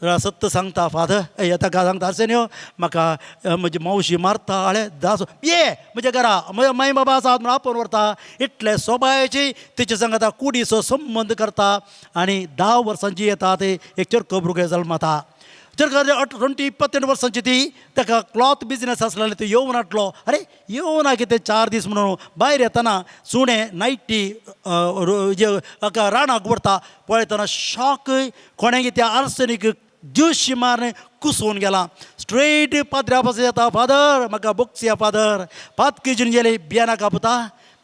S3: सत्य सांगता फादर, ताका सांगता आर्सेनियो म्हाका म्हजी मावशी मारता. आळे दास ये म्हज्या घरा, म्हज्या माय बाबा आसा म्हणून आपोवन व्हरता. इतले सोबायची तिचे सांगता कुडीचो संबंद करता आनी 10 वर्सांची येता ते एक चरको भुरगें जल्मता. चरको 28 वर्सांची ती, ताका क्लॉथ बिजनेस आसलेले, तो येवन हाडलो. अरे येवन कितें 4 दीस म्हणून भायर येतना सुणें नायटी रानाक व्हरता. पळयतना शॉक, कोणें त्या आर्सेनीक ज्यूशी मारने कुसोवन गेला. स्ट्रेट पाद्र्या पासून येता, फादर म्हाका बोक्सिया फादर, पातकी जिण गेली बियानाका पुता,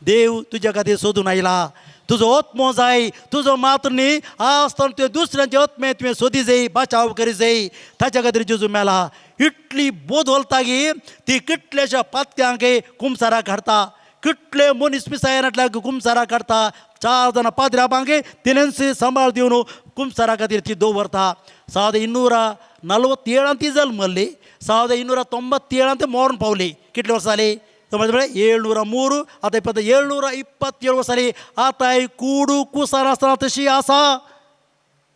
S3: देव तुज्या खातीर सोदून आयला, तुजो आत्मो जाय, तुजो मात्र न्ही आसतना तुवें दुसऱ्यांचे आत्मे तुवें सोदी जाय, बाचाव करी जाय, ताच्या खातीर जेजू मेला. इतली बदलता की ती कितल्याश्या पातक्यांक कुमसाराक हाडटा, कितले मनीस पिसायनांतल्या कुमसाराक हाडटा. 4 जाणां पाद्र्या बांगे तिणेंच सांबाळ दिवन कुमसारा खातीर ती दवरता. 1247 ती जल्मल्ली, 1297 मरण पावली. कितले वर्सां जाली? म्हळ्यार 703, आतां 727 वर्सां जाली. आतांय कूड कुसार आसतना तशी आसा.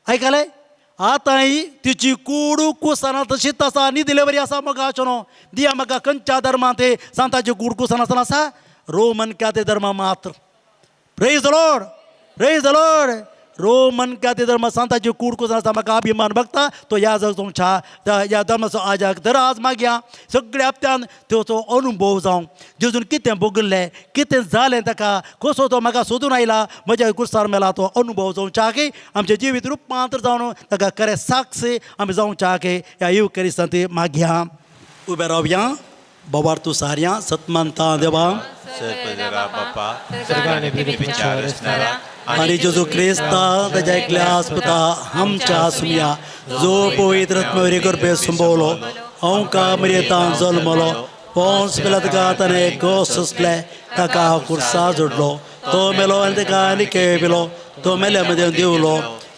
S3: आयकलें? आतांय तिची कूड कुसना तशीच आसा, न्हिदिल्ले बरी आसा. मोगाचो न्हू दिया म्हाका खंयच्या धर्मांत ते सांताची कूड कुसना आसतना आसा? रोमन कॅथोलिक धर्मा मात्र. Praise the Lord, praise the Lord. Roman Catholic धर्म सांताची कूड कुसना आसता. म्हाका अभिमान बघता तो ह्या जग तुमच्या ह्या धर्माचो आजाक तर आज मागया सगळ्या हप्त्यान तो अनुभव जावं, जेजून कितें भोगल्लें, कितें जालें ताका, कसो तो म्हाका सोदून आयला, म्हज्या कुर्सार मेला, तो अनुभव जावच्या की आमचें जिवीत रुपांतर जावन ताका खरें साक्ष आमी जावच्या की ह्या युवकरिस्तांत मागया. उबे रावया, बाबार तूं सारया सतमानता देवा आनी जेजू क्रिस्ता ताच्या एकल्या आस्पता आमच्या सुमया जो पवित्र आत्म्यावरी करपे संभवलो, अंका मरियेतान जल्मलो, पोंस पिलात ताणें गोस सोंसलें, ताका कुर्सा जोडलो, तो मेलो आनी ताका आनी खेळ पिलो, तो मेल्या मदें देंवलो,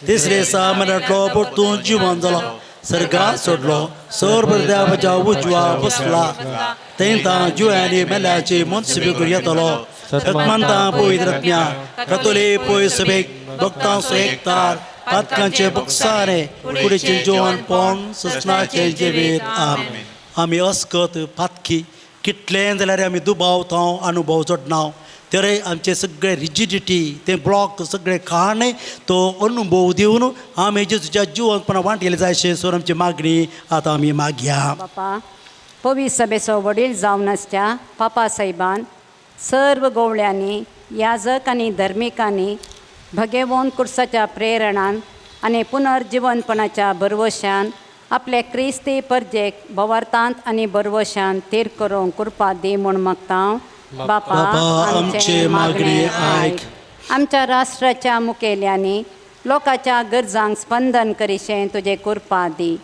S3: तिसरे दिसा मरणांतलो परतून जिवन जालो, सर्गात सोडलो, सर्व देवाच्या उजवा बसला, थंय जिव्यांनी मेल्याची मनसुबी करून येतलो. सतमानता पवित्र आत्म्या कतोली पय सभेक भक्तांचो एकतार पातकांचे बक्सारे कुडीचें जेवण पोण ससनाचें जिवीत. आमेन. आमी अस्कत पातकी कितलें जाल्यार आमी दुबावता, अनुभव जोडना, तरी आमचे सगळे रिजिडिटी ते ब्लॉक सगळे काण तो अनुभव दिवन आमी जेजूच्या जिवनपणा वांटेले जाय अशें सर आमची मागणी आतां आमी मागया.
S9: बापा पवित्र सभेचो वडील जावन आसच्या पापा साहेबान सर्व गोवळ्यांनी याजक आनी धर्मिकांनी भगेवोन कुर्साच्या प्रेरणान आनी पुनर्जिवनपणाच्या भरवशान आपले क्रिस्ती परजेक भवार्थांत आनी बरवशान थीर करूंक कृपा दी म्हूण मागता. बापा
S3: आमचे मागणे आयक.
S9: आमच्या राष्ट्राच्या मुखेल्यांनी लोकांच्या गरजांक स्पंदन करीशें तुजें कृपा दी.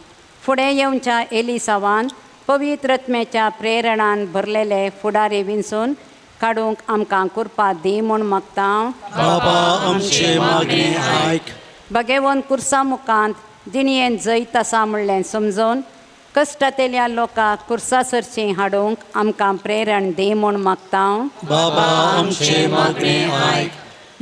S9: फुडें येवच्या एलिसावान पवित्र आत्म्याच्या प्रेरणान भरलेले फुडारी विंचून काडूंक आमकां कृपा दी म्हूण मागता.
S3: बाबा आमचे मागणे आयक.
S9: भगेवन कुर्सा मुखांत जिणयेन जैत आसा म्हणलें समजून कश्टांतल्या लोकांक कुर्सा सरशीं हाडूंक आमकां प्रेरण दी म्हूण मागता.
S3: बाबा आमचे मागणे आयक.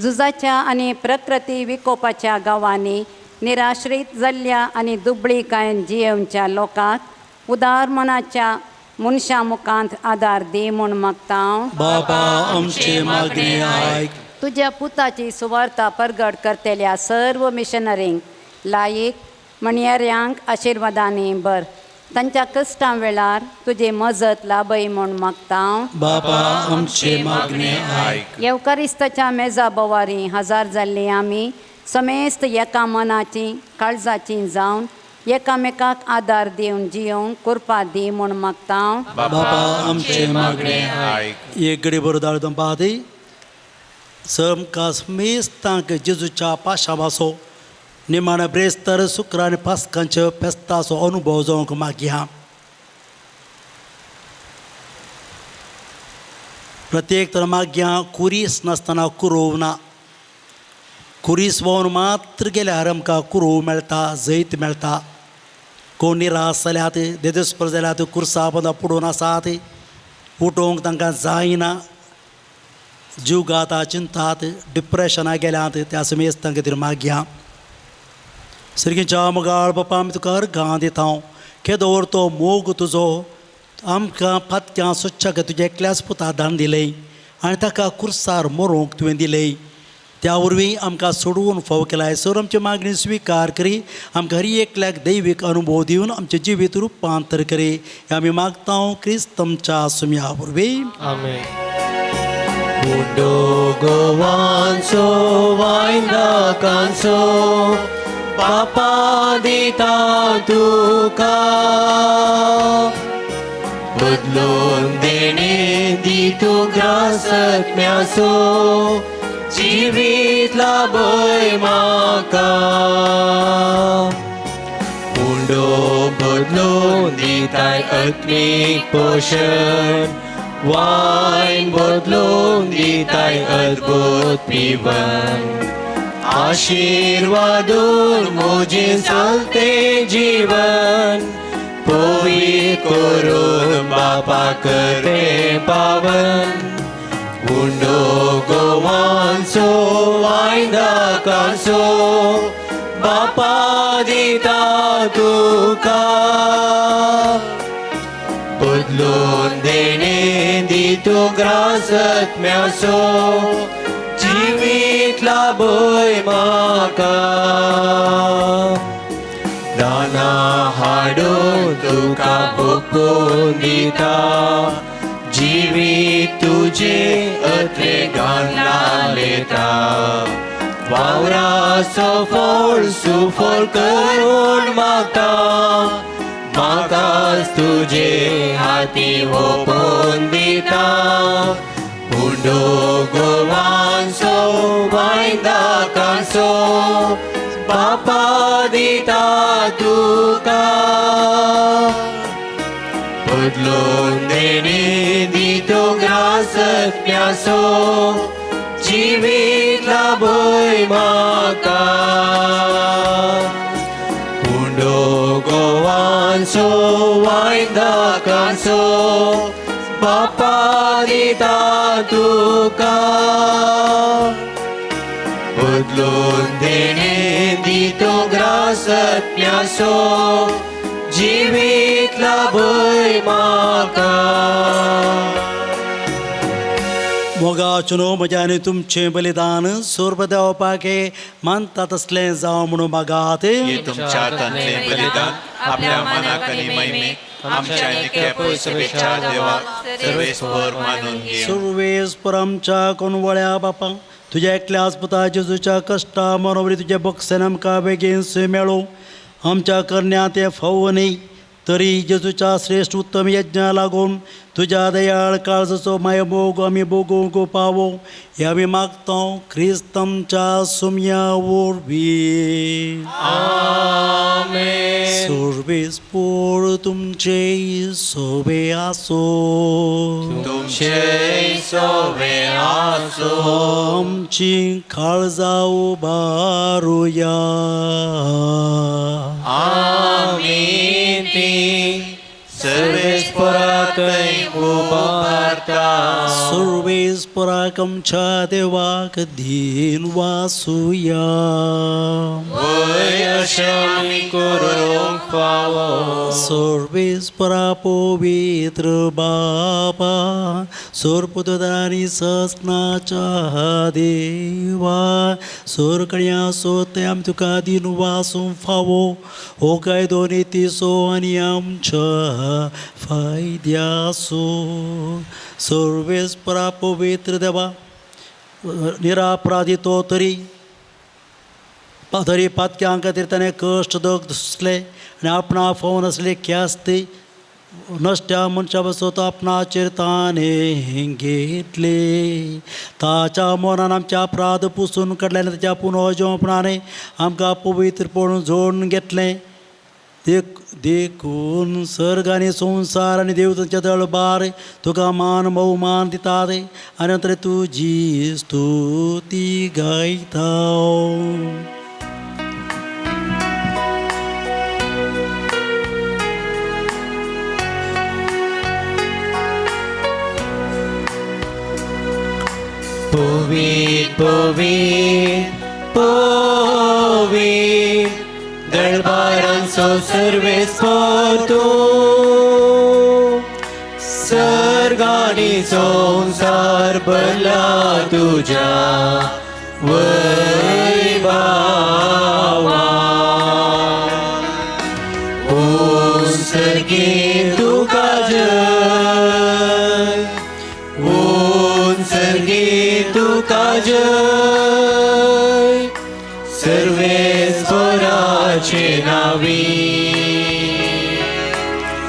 S9: झुजाच्या आनी प्रकृती विकोपाच्या गांवांनी निराश्रीत जाल्ल्या आनी दुबळीकायेन जियेवच्या लोकांक उदार मनाच्या मनशां मुखांत आदार दी म्हूण मागता.
S3: बाबा आमचे मागणे आयक.
S9: तुज्या पुताची सुवार्ता परगट करतल्या सर्व मिशनरींक लायक म्हणयाऱ्यांक आशिर्वादांनी भर. तांच्या कश्टां वेळार तुजी मजत लाभय म्हूण मागता.
S3: बाबा आमचे मागणे आयक.
S9: येवकारिस्ताच्या मेजा बोवारी हजार जाल्ली आमी समेस्त एका मनाची काळजाची जावन एकामेकाक आदार दिवन जियोवंक कृपा दी म्हूण मागता.
S3: बाबा आमचे मागणे आयक. एक गडी बरो दाळ दंपाती समका समेस्तांक जेजूच्या पाशावाचो निमाण ब्रेस्तर शुक्र आनी पास्कांच्या फेस्ताचो अनुभव जावंक मागया. प्रत्येक तर मागया कुरीस नासतना कुरोव ना. कुरीस व्होवन मात्र गेल्यार आमकां कुरोव मेळटा, जैत मेळटा. कोण निराश जाल्यात, देदेस्पर जाल्यात, कुर्सा बंदा पुडोवन आसात, उठोवंक तांकां जायना, जीव गाता चिंतात, डिप्रेशनाक गेल्यात, त्या समेस्तां खातीर मागया. सर्गीच्या मोगाळ बापा आमी तुका अर्घां दिता. केदो तो मोग तुजो आमकां फातक्यां सोदच्याक तुज्या एकल्याच पुता दान दिलें आनी ताका कुर्सार मरोंक तुवें दिलें. त्या वरवीं आमकां सोडवून फावो केलाय. सर आमची मागणी स्विकार करी. आमकां हर एकल्याक दैवीक अनुभव दिवन आमचें जिवीत रुपांतर करी. आमी मागता क्रिस्त आमच्या सुम्या वरवीं.
S2: आमेन. उंडो गोवांचो वायनाकांचो बापा दिता तुका बदलून देणे दी तूं ग्रासत्म्याचो जिवीत लाभय म्हाका. उंडो बदलून दिताय आत्मीक पोशण वायन बदलून दिताय अद्भुत पिवन आशीर्वादून म्हजें चलते जीवन पवित्र करून बापा करे पावन. उंडो गोवांचो वायनाकांचो बापा दिता तुका बदलून देणे दी तूं ग्रासत्म्याचो जिवीत लाभय म्हाका. दाना हाडून तुका ओपून दिता जिवीत तुजें अत्रेगान लायता वावराचो फळ सुफळ करून मागता म्हाकाच तुजे हाती ओपून दिता. उंडो गोवांचो वायनाकांचो बापा दिता तुका बदलून देणे दी तूं ग्रासत्म्याचो जिवीत लाभय म्हाका. उंडो गोवांचो वायनाकांचो बापा दिता तुका बदलून देणे दी तूं ग्रासत्म्याचो जिवीत लाभय म्हाका.
S3: मोगाचो न्हू म्हजें आनी तुमचें बलिदान सोर्ब देवपाक मानता तसलें जावं म्हणून मागात.
S1: तुमच्या हातांतलें बलिदान आपल्या मनाक आनी महिमेक आमच्या निक्या पयसुपेच्या देवाक सर्वेस्पर मानून घेवं.
S3: सर्वेस्पर आमच्या कोनवळ्या बापा तुज्या एकल्याच पुता जेजूच्या कश्टा मनोवरी तुज्या बक्षेन आमकां बेगीन मेळूं. आमच्या करण्या तें फावो न्ही तरी जेजूच्या श्रेश्ठ उत्तम यज्ञा लागून तुज्या दयाळ काळजाचो मायमोग आमी भोगूंक पावो हे आमी मागता क्रिस्त आमच्या सुम्या वरवीं. सर्वेस्पोर तुमचे सोबे आसो.
S1: तुमचे सोबे आसो.
S3: आमची काळजां उबारुया.
S2: आमी ती सर्वेस्पराकय उबारता.
S3: सर्वेस्पराक आमच्या देवाक दीन वासुया.
S2: वय अशें आमी करूंक फावो.
S3: सर्वेस्परा पवित्र बापा सोरपुत्र आनी ससनाच्या देवा सोरकण्या सोते आमी तुका दीन वासूंक फावो हो कायदो नितीचो आनी आमच्या फायद्याचो. सर्वेस्परा पवित्र देवा निरापराधी तो तरी तरी पातक्यां खातीर ताणें कश्ट दग दिसले आनी आपणा फोवन आसले ख्यास्त नश्ट्या मनशा बसो तो आपणाचेर ताणें घेतले. ताच्या मनान आमच्या अपराध पुसून काडले आनी ताच्या पुनर्जपणाने आमकां पवित्रपण जोडून घेतलें. देखून सर्ग आनी संवसार आनी देवतांच्या दळबार तुका मान भोवमान दितात आनी नंतर तुजी स्तुती गायता.
S2: पवीत पवीत पवीत दळबारांचो सर्वेस्पर तूं सर्ग आनी संवसार भरला तुज्या वैभावान. उंच तुका जय, उंच तुका जय, सर्वेस्पराचे नावी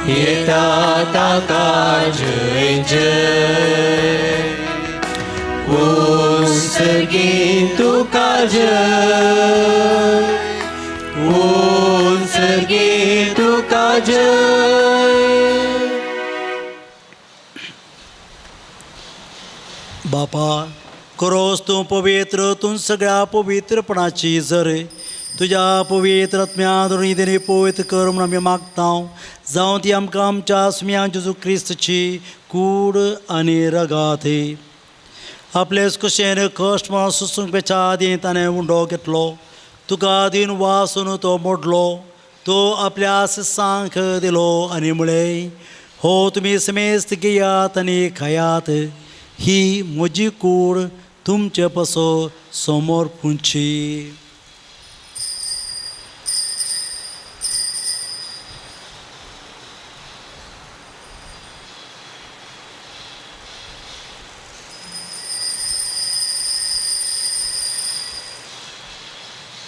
S2: येता ताका जय जय. उंच तुका जय, उंच तुका जय.
S3: बापा करोस तूं पवित्र तूं सगळ्या पवित्रपणाची जर तुज्या पवित्र आत्म्या दोनी पवित्र कर म्हूण आमी मागता. जावं ती आमकां आमच्या सुम्या जेजू क्रिस्तची कूड आनी रगात. आपलेच कुशेन कश्ट म्हणून सुसूंक पेच्या आदीं ताणें उंडो घेतलो, तुका दीन वासून तो मोडलो, तो आपल्या शिसांक दिलो आनी म्हळें, हो तुमी समेस्त घेयात आनी खायात, ही म्हजी कूड तुमचे पसो समोर पुंची.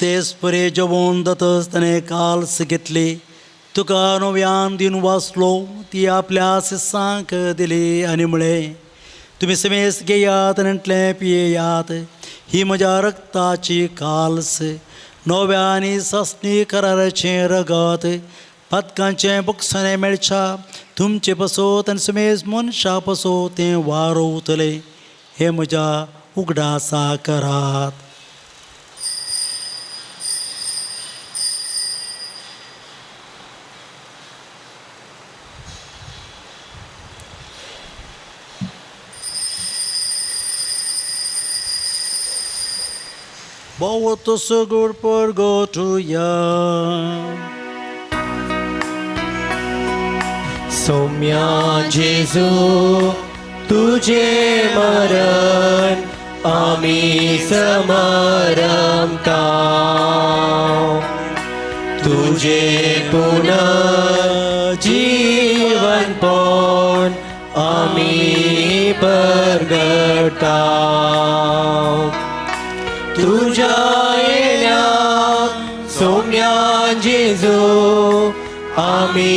S3: तेच परे जेवण जातच ताणें काल्स घेतली, तुका नव्यान दीन वाचलो, ती आपल्या शिसांक दिली आनी म्हळें, तुमी समेस्त घेयात आनी म्हटलें पियेयात, ही म्हज्या रक्ताची काल्स, नव्या आनी सासणी कराराचें रगत, पातकांचें बक्षणें मेळच्या तुमचे पसोत आनी समेस्त मनशा पसोत तें वारोवतलें, हें म्हज्या उगडासा करात. Bowoto sugur purgatoria.
S2: Soumya जेजू तुझे मरण आमी समरमता, तुझे पुनर्जीवन पण आमी परगटा, तुझ्या येण्या सोम्या जेजू आमी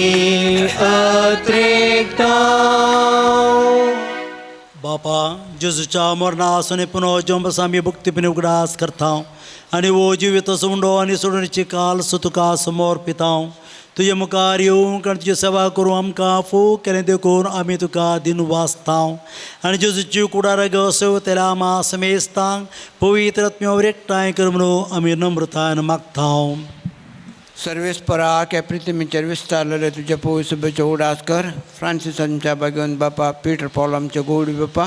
S2: अत्रेकता.
S3: बापा जेजूच्या मरणा आसून पुनः जंबस आमी भक्तीपणी उगडास करता आनी वो जिवीत उंडो आनी सोडणीची काल सो तुका समोर पिता. तुजे मुखार येवंक आनी तुजी सेवा करूं आमकां फोग केलें देखून आमी तुका दिन वाचता आनी जेजूची कुडार सेवतेल्या आमा समेस्तांक पवित्र आत्म्यावर एकठांय कर म्हणून आमी नम्रतायन मागता.
S8: सर्वेस्परा के प्रितिमीचेर विस्तारलेले तुज्या पवित्र उडास कर. फ्रांसीस आमच्या भाग्यवंत बापा, पीटर पॉल आमच्या गोवडी बापा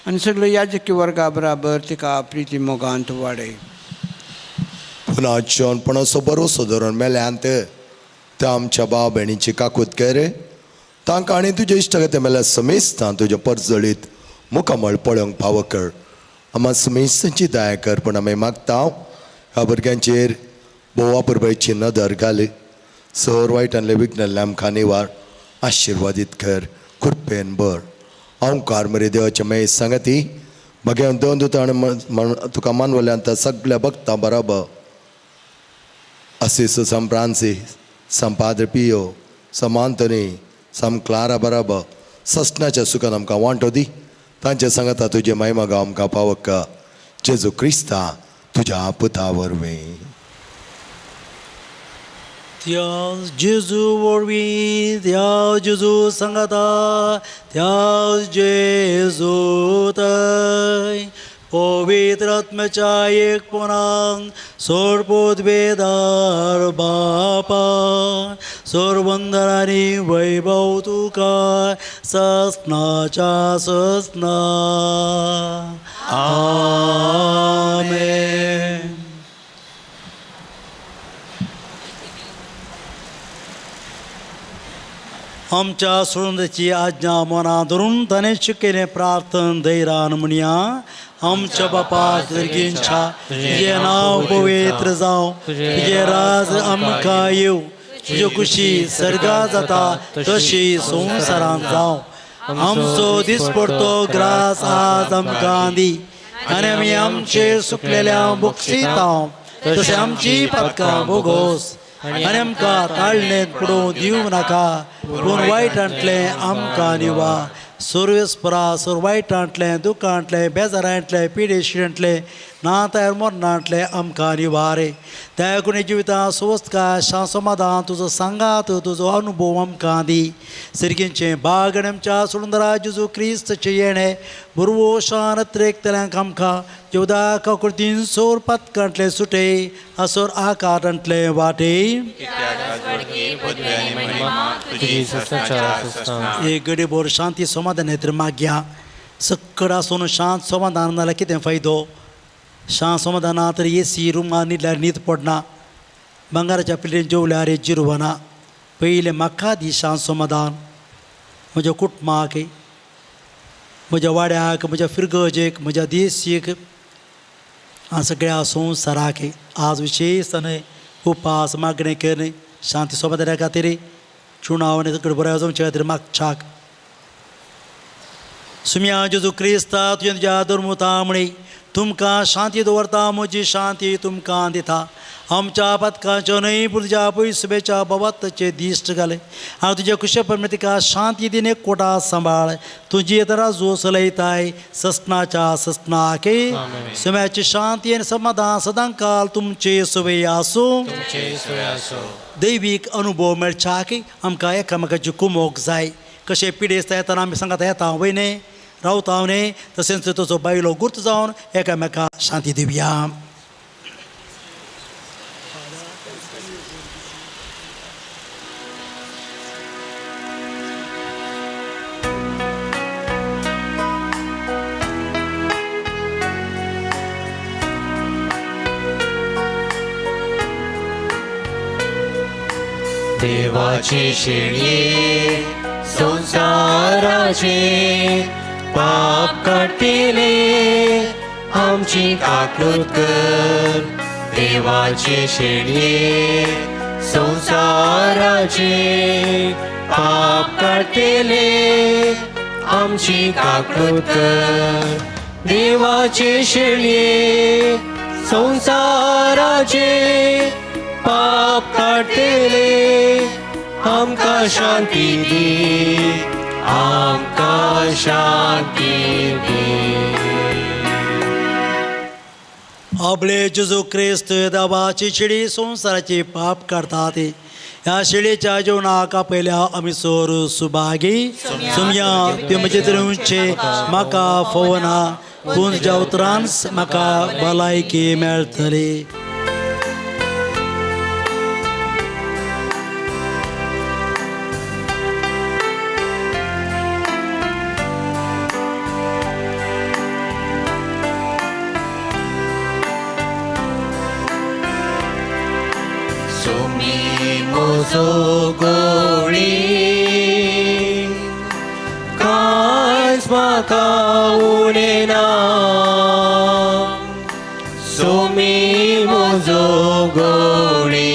S8: आनी सगळे याजकी वर्गा बराबर तिका प्रिती मोगांत वाडय.
S10: पुन्हा जेवणपणाचो भरोसो धरून मेल्यांत त्या आमच्या भाव भयणीची काकूत कर. तांकां आनी तुज्या इश्टागते मेल्या समेस्तां तुज्या परजळीत मुखामळ पळोवंक फावो कर. आमा समेस्तांची दया कर. पूण आमी मागता ह्या भुरग्यांचेर भोवा पुरबायची नदर घाली. सर वायटांतले विघ्नल्ले आमकां निवार आशिर्वादीत कर. कृपेन भर. ओंकार मरे देवाचे महेश सांगाती मागीर दोन दुतां तुका मानवल्यान त्या सगळ्या भक्तां बराबर असिस सम फ्रांसीस सम पाद्र पियो सम आंतोनी सम क्लारा बराबर ससनाच्या सुखान आमकां वांटो दी. तांचे सांगाता तुजे महिमा गांव आमकां पावका. जेजू क्रिस्ता तुज्या पुता वरवीं.
S3: त्या जेजू वरवीं, त्या जेजू सांगाता, त्या जेजू थंय पवित्र आत्म्याच्या एकपणान सोरपोत बेदार बापा सोरबंदर आनी वैभव तुका ससनाच्या ससना. आमेन. आमच्या सुरंदाची आज्ञा मना धरून ताणें शिकयलें प्रार्थन धैर्यान म्हणया. आमच्या बापा दर्गींच्या तुजें नांव पवित्र जावं, तुजें राज आमकां येवं, तुज्यो खुशी सर्गा जाता तशी संवसारांत जावं. आमचो दिसपडतो ग्रास आज आमकां दी आनी आमी आमचे सुकलेल्या बोक्षिता तशें आमची पातकां भोगोस आनी आमकां ताळणेंत पडोवं दिवं नाका, पूण वायटांतलें आमकां निवा. सर्वेस्परा सर वायटांतलें, दुखांतलें, बेजारांतलें, पिडेशिंतलें, ना तयार मरणांतलें आमकां निवारे. त्या कोणी जिवितां सुवस्थकाय शांत समाधान तुजो सांगात तुजो अनुभव आमकां दी. सिरगींचें बाग आनी आमच्या सुंदरा जेजू क्रिस्तचें येणें बुरवो शान त्रेकतल्यांक आमकां जेवदा काकुळतीन सोर पातकांतले सुटे आसोर आकारांतले वाटे. एक गडीभर शांती समाधान येत मागया. सक्कड आसून शांत समाधान जाल्यार कितें फायदो? शांत समाधाना तर एसी रुमान न्हिदल्यार न्हीद पडना, भांगराच्या प्लेटीन जेवल्यार जिरवना. पयलें म्हाका दी शांत समाधान, म्हज्या कुटुंबाक, म्हज्या वाड्याक, म्हज्या फिरगजेक, म्हज्या देशीक, सगळ्या संवसाराक. आज विशेष न्हय उपास मागणें करून शांती समाधाना खातीर चुनाव आनी सगळें बरें वचोवचे खातीर मागच्याक. सुम्या जेजू क्रिस्ता तुजें तुज्या धर्मुता म्हणी तुमकां शांती दवरता, म्हजी शांती तुमकां दिता. आमच्या पातकांच्यो न्हय पूण तुज्या पयसुबेच्या बाबाताचे दिश्ट घाले हांव तुज्या कुशे प्रमाणे तिका शांती दिन एक कोटा सांबाळ. तुजी राजू चलयताय ससनाच्या ससनाक. सुम्याची शांती आनी समाधान सदांकाल तुमचे सुवे आसूं. दैवीक अनुभव मेळच्याक आमकां एकामेकाची कुमोक जाय. कशें पिडेस्त येतना आमी सांगता येता वय न्हय, रावता न्हय, तशेंच तसो बायलो गुर्त जावन एकामेका शांती दिवया.
S2: देवाची शेळये संवसाराचे पाप काडटले आमची काकूत कर. देवाचे शेळये संवसाराचे पाप काडटले आमची काकूत कर. देवाचे शेळये संवसाराचे पाप काडटले आमकां शांती दी, आमकां शांती दी.
S3: आपले जेजू क्रिस्त देवाची शिडी संवसाराची पाप काडटा ती ह्या शिडीच्या जेवणाक आपयल्या आमी सोर सुभागी. सुमया तुमचे तरी म्हाका फोवना, पूण तुज्या उतरान म्हाका भलायकी मेळटली.
S2: म्हजो गोळी कांयच म्हाका उणें ना, सोमी म्हजो गोळी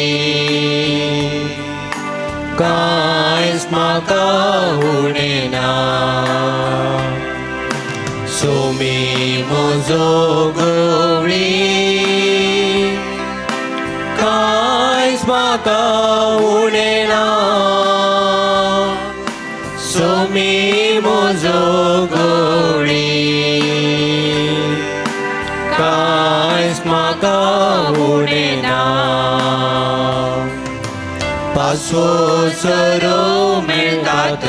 S2: कांयच म्हाका उणें ना, सोमी म्हजो गोळी कांयच म्हाका उणें ना, सोमी म्हजो गोळी कांयच म्हाका उणें ना. पासो सरो मेळटात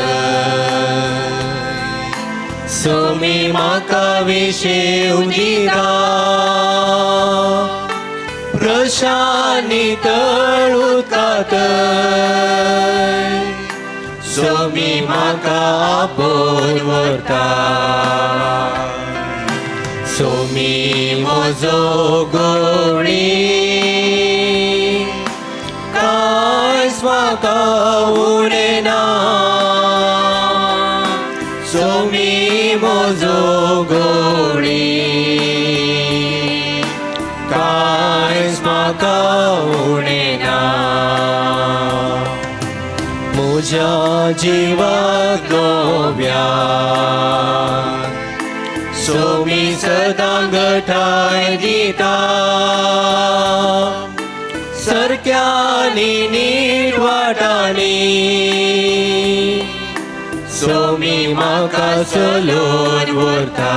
S2: सोमी म्हाका विशेव दिता, प्रशानी तळ उदकांत सोमी म्हाका आपोवन व्हरता, सोमी म्हजो गोळी कांयच म्हाका उणें ना, सोमी म्हजो गोळी कांयच म्हाका उणें ना. म्हज्या जिवाक दोव्या सोमी सदां गठाय दिता, सारक्यांनी नीट वाटांनी सोमी म्हाका चलोवन व्हरता,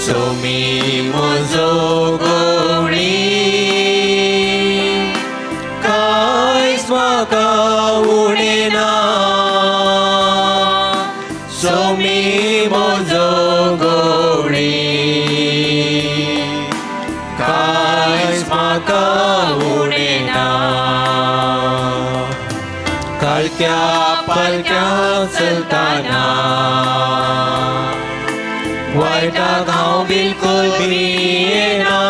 S2: सोमी म्हजो गोळी कांयच म्हाका उणें ना, सोमी म्हजो गोळी कांयच म्हाका उणें ना. काळक्या पालक्या चलतना वायटाक हांव बिलकुल भियेना,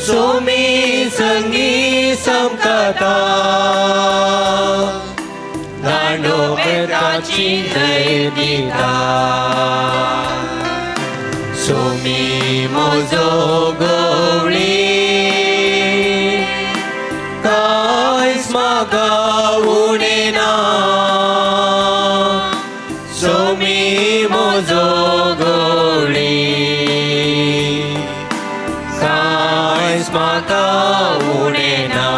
S2: सोमी संगी समकता दांडो बेताची जय दिता, सोमी म्हजो गोळी कांयच म्हाका उणें ना, सोमी म्हजो गोळी कांयच म्हाका उणें ना.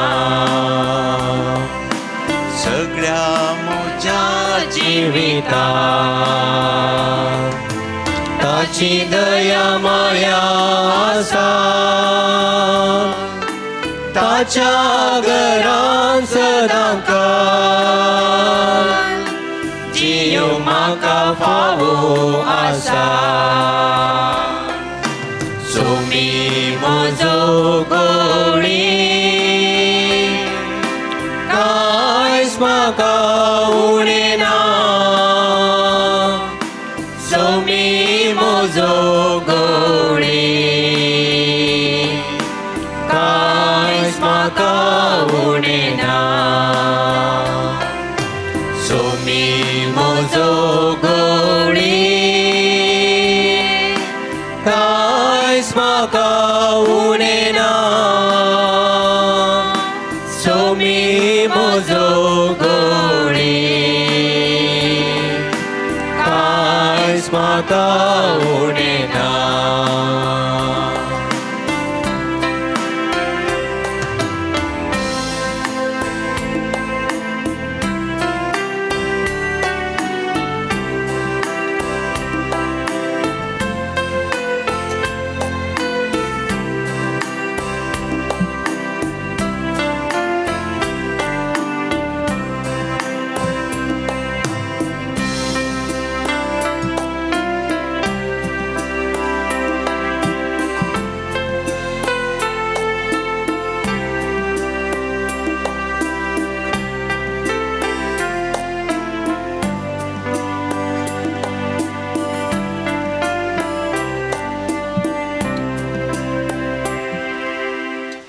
S2: सगळ्या म्हज्या जिवितांत ताची दया माया आसा, ताच्या घरान सदां काल जियो म्हाका फावो आसा, सोमी म्हजो गोळी कांयच म्हाका उणें ना, सोमी म्हजो गोळी कांयच म्हाका उणें ना, सोमी म्हजो गोळी कांयच म्हाका उणें ना, सोमी म्हजो गोळी कांयच म्हाका उणें ना.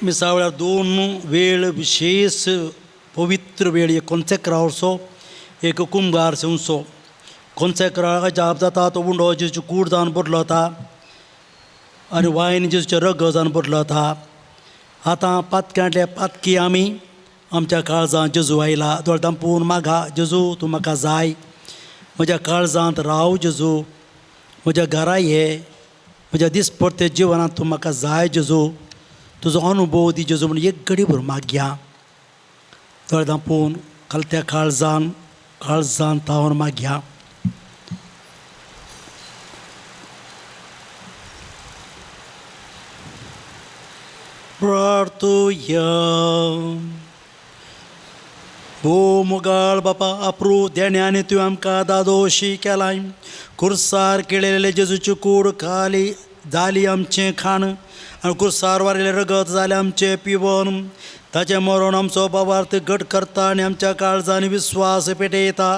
S3: मिसा वेळार दोन वेळ विशेष पवित्र वेळ, एक कोन्सेक्रावचो, एक कुंभार सेवचो. कोन्सेक्रा अजाप जाता, तो उंडो जेजूची कूड जावन बदलो वता आनी वायन जेजूचें रगत जावन बदलो वता. आतां पातक्यांतले पातकी आमी आमच्या काळजांत जेजू आयला. दोळे धांपून मागा, जेजू तूं म्हाका जाय, म्हज्या काळजांत राव जेजू, म्हज्या घरा ये, म्हज्या दिसपडते जिवनांत तूं म्हाका जाय जेजू, तुजो अनुभव दी जेजू म्हण एक घडी भर मागया. दोळे धांपून खालत्या काळजान काळजान तावन मागया. प्रार्थुया. भो मोगाळ बापा, अप्रू देण्यानी तुवें आमकां दादोशी केलाय. कुर्सार केळयलेले जेजूची कूड खाली जाली आमचें खाण आनी कुर्सार वारिल्लें रगत जालें आमचें पिवन. ताचें मरण आमचो बाबार्थ घट करता आनी आमच्या काळजांनी विस्वास पेटयता.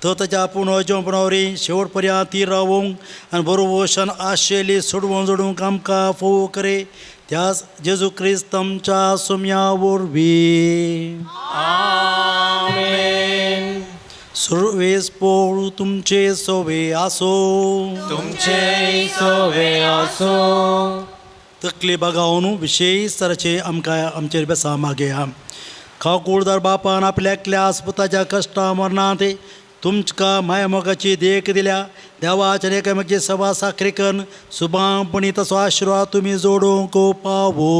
S3: तो ताच्या आपूण जेवणावरी शेवट पर्यंत ती रावूंक आनी बरोवशन आशेली सोडवून जोडूंक आमकां फोव करे. त्याच जेजू क्रिस्त आमच्या सोम्या वरवीं.
S2: आमेन.
S3: सुरवेस पोळ तुमचे सोवे आसो,
S2: तुमचे सोवे आसो.
S3: तकली बागावन विशेष तरेचे आमकां आमचेर बेसा मागया. खावकुळदार बापान आपल्या एकल्या पुताच्या कश्टा मरणांत तुमकां माया मोगाची देख दिल्या. देवाच्या एकामेकाची सभा साखरी करून सुबांपणी तसो आशिर्वाद तुमी जोडूंक पावो.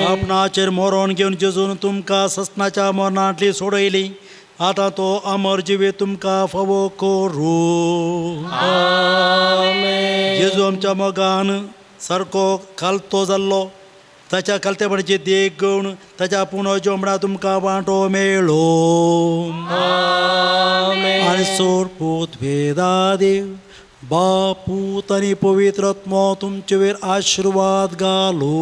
S3: आपणाचेर मरण घेवन जेजून तुमकां ससनाच्या मरणांतली सोडयली. आतां तो अमर जिवीत तुमकां फावो करूं. जेजू आमच्या मोगान सारको खालतो जाल्लो. ताच्या खालतेपणाची देख घेवन ताच्या पुणो म्हणा तुमकां वांटो मेळ्ळो. आनी सोर पूत वेदा देव बापूत आनी पवित्र आत्मो तुमचे वयर आशिर्वाद घालो.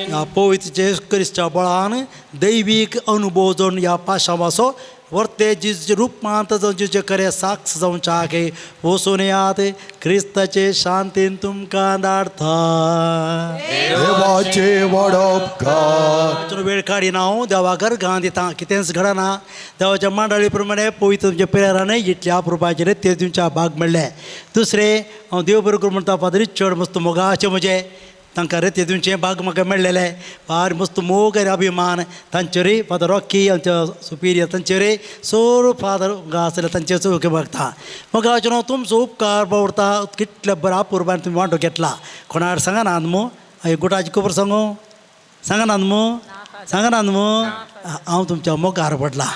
S3: ह्या पवित्र जेजू क्रिस्ता बळान दैवीक अनुभव जावन ह्या पाशावाचो वर्ते जेजूच्या रुपांत जावन जेजूचे खरें साक्ष जावच्या वचून येयात. क्रिस्ताचे शांतीन तुमकां धाडटा.
S10: देवाचे वाडोपकार.
S3: वेळ काडिना हांव देवा घरगां दिता, कितेंच घडना. देवाच्या मांडाळी प्रमाणे पवित्र तुमच्या प्रेराने इतल्या अप्रुपाचेर ते तुमच्या भाग मेळ्ळे. दुसरें हांव देव बरो करूं म्हणटा, फादर चड मस्त मोगाचें म्हजें तांकां रे ते तुमचें भाग म्हाका मेळ्ळेलें फार मस्त मोग आनी अभिमान तांचेरूय. फादर रॉकी आमच्या सुपिरियर तांचेरूय सोर फादर आसले तांचेर चवके बघता. मोगाचें हांव तुमचो उपकार बावडता. कितल्या बऱ्या अपुरबायन तुमी वांटो घेतला. कोणार सांगना न्हू गुटाची खबर सांगू सांगना न्हू सांगना न्हू. हांव तुमच्या मोगार पडला.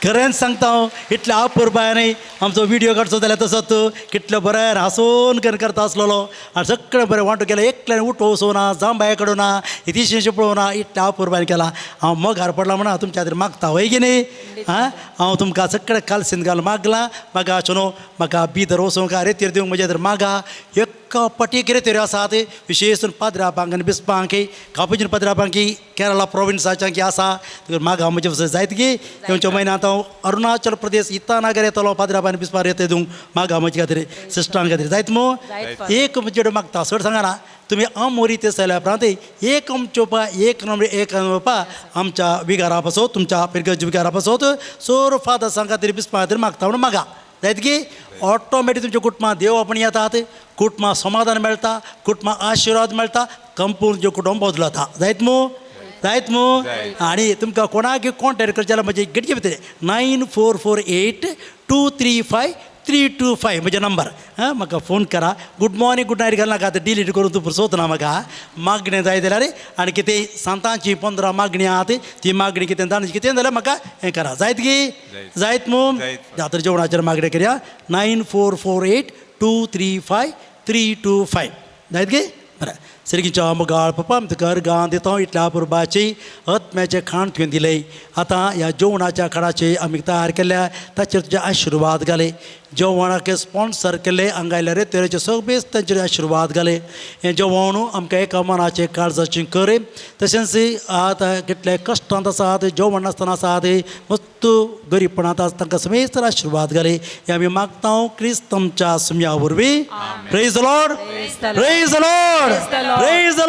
S3: खरेंच सांगता हांव, इतल्या अपुरबायान आमचो व्हिडियो काडचो जाल्यार तसोच कितलो बरें हांसून करून करता आसलेलो आनी सगळें बरें वांटो केलें. एकल्यान उठोवचो ना, जांबाय काडूं ना, इतिशें पळोवं ना, इतल्या अपुरबायन केला. हांव मोगार पडला म्हणून हांव तुमच्या खातीर मागता वय की न्ही. आं हांव तुमकां सगळें कालसीन घालून मागलां. म्हाका न्हू म्हाका बिदर वचूंक रेतीर दिवंक म्हज्या खातीर मागा. एक पटी कितें तरी आसात विशेष पाद्रा बांक आनी बिस्पांक कापुचीन पाद्रा बांकी केरळा प्रोविन्साच्या आसा मागा म्हजे जायत की येवच्या म्हयन्यांत हांव अरुणाचल प्रदेश इतानगर येतलो पाद्रा आनी बिस्पार येता दिवंक मागा म्हजे खातीर सिस्टरां खातीर जायत मू. एक चेडूं मागता चड सांगना तुमी आमोरी ते जाल्या उपरांत एक आमच्यो एक नंबर एक पा आमच्या विगारा पासत तुमच्या पिरगज विगारा पासत सोर फादर्सां खातीर बिस्पा खातीर मागता म्हणून मागा जायत की ऑटोमॅटीक तुमच्या कुटुंबां देव आपण येतात, कुटुंबां समाधान मेळटा, कुटुंबां आशिर्वाद मेळटा, कंपूर्ण तुजें कुटुंब बदलता जायत मू जायत मू. आनी तुमकां कोणाक कॉन्टेक्ट करचें जाल्यार म्हजे गडजे भितर 9448 235 325 म्हजें नंबर. आं म्हाका फोन करा. गुड मॉर्निंग गुड नायट घालनाका, आतां डिलीट करून तूं सोदना म्हाका. मागणें जाय जाल्यार आनी कितें सांतांची 15 मागणी आहात ती मागणी कितें जाण कितें जाल्यार म्हाका हें करा जायत की जायत मू. जात्रा जेवणाचेर मागणें करया 9448 235 325 जायत की. बरें. सिरगीच्या मोगाळ पप्पा आमी तुका अर्गां दिता इतल्या पुरबाची आत्म्याचें खाण तुवें दिलें. आतां ह्या जेवणाच्या खाणाचे आमी तयार केल्या ताचेर तुजे आशिर्वाद घाले. जेवणाक स्पॉन्सर केल्ले हांगा आयल्या रे तेरेचे सगळेच तांचेर आशिर्वाद घाले. हें जेवण आमकां एका मनाचें काळजाचें करे. तशेंच आतां कितले कश्टांत आसात जेवण नासतना आसात मस्त गरीबपणांत आसा तांकां समेस्त आशिर्वाद घाले. हें आमी मागता क्रिस्त आमच्या सुम्या वरवीं. Praise the Lord. Praise the Lord. Praise the Lord. Praise the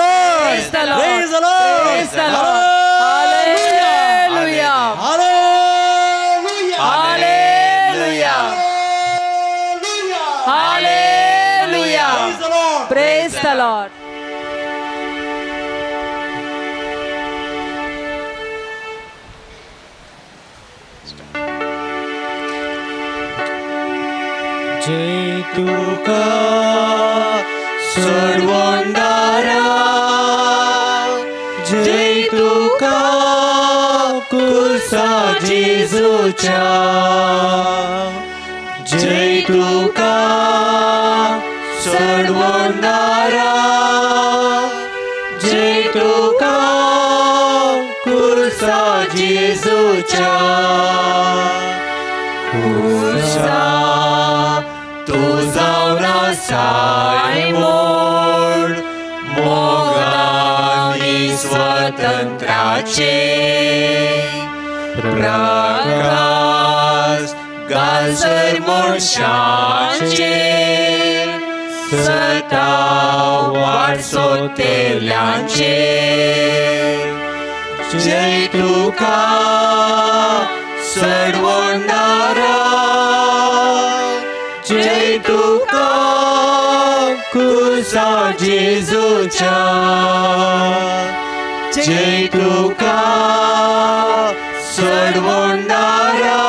S3: Lord.
S11: Hallelujah.
S3: Hallelujah.
S11: Hallelujah. Hallelujah.
S3: Praise the Lord.
S11: Praise the Lord.
S2: जय तुका सोडवणारा, जय तुका कुर्सा जेजूच्या, जय तुका सोडवणारा, जय तुका कुर्सा जेजूच्या. कुर्सा तूं जावन आसाय म्हूण मोगानी स्वतंत्राचे प्रकाश घालसर मनशाचेर सता वाट सोदतल्यांचेर. जय तुका सोडवणारा, जय तुका कुर्सा जेजूच्या, जय तुका सोडवणारा,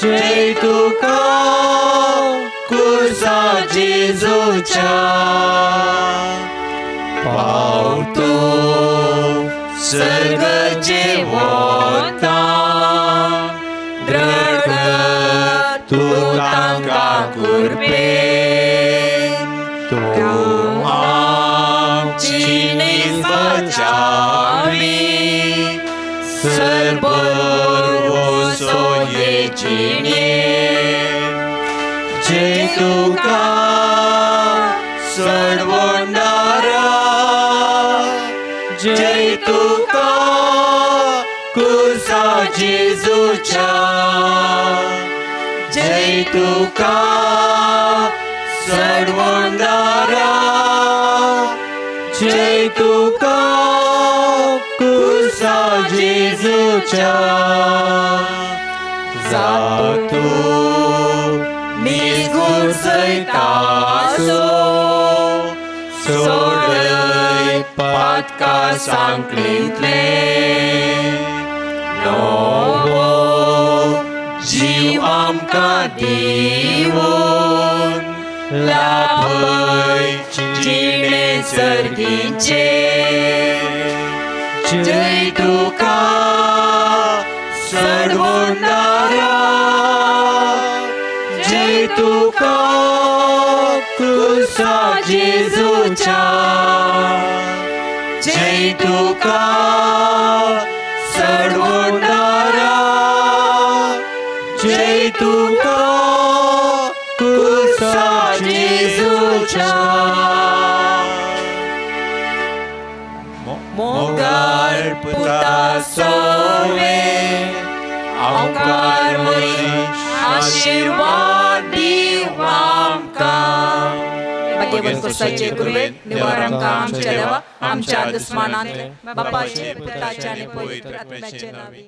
S2: जय तुका कुर्सा जेजूच्या. पावतो सर्गचे वता द्रढ तूं तांकां कुरपेन, तूं आमची निजबाचावी सरभरवसो हे जिणेन. जय तुका सोडवणारा, जय तुका कुर्सा जेजूच्या, जय तुका सोडवणारा, जय तुका कुर्सा जेजूच्या. जातू निजगूर सैताचो सोडय पातका सांकळींतले नवो जीव आमकां दिवन लाभय जिणे सर्गीचें. जय तुका सोडवणारा, जय तुका कुर्सा जेजूच्या, जय तुका सोडवणारा, जय तुका कुर्सा जेजूच्या. मोगाळ पुता सोवे आमकार मरीश आशिर्वाद दीव आमकां.
S11: भगवंत कुर्साचे कुरवेन निवार आमकां आमच्या देवा आमच्या दुस्मानांतले बापाचे पुताचे आनी पवित्र आत्म्याचे नांवी.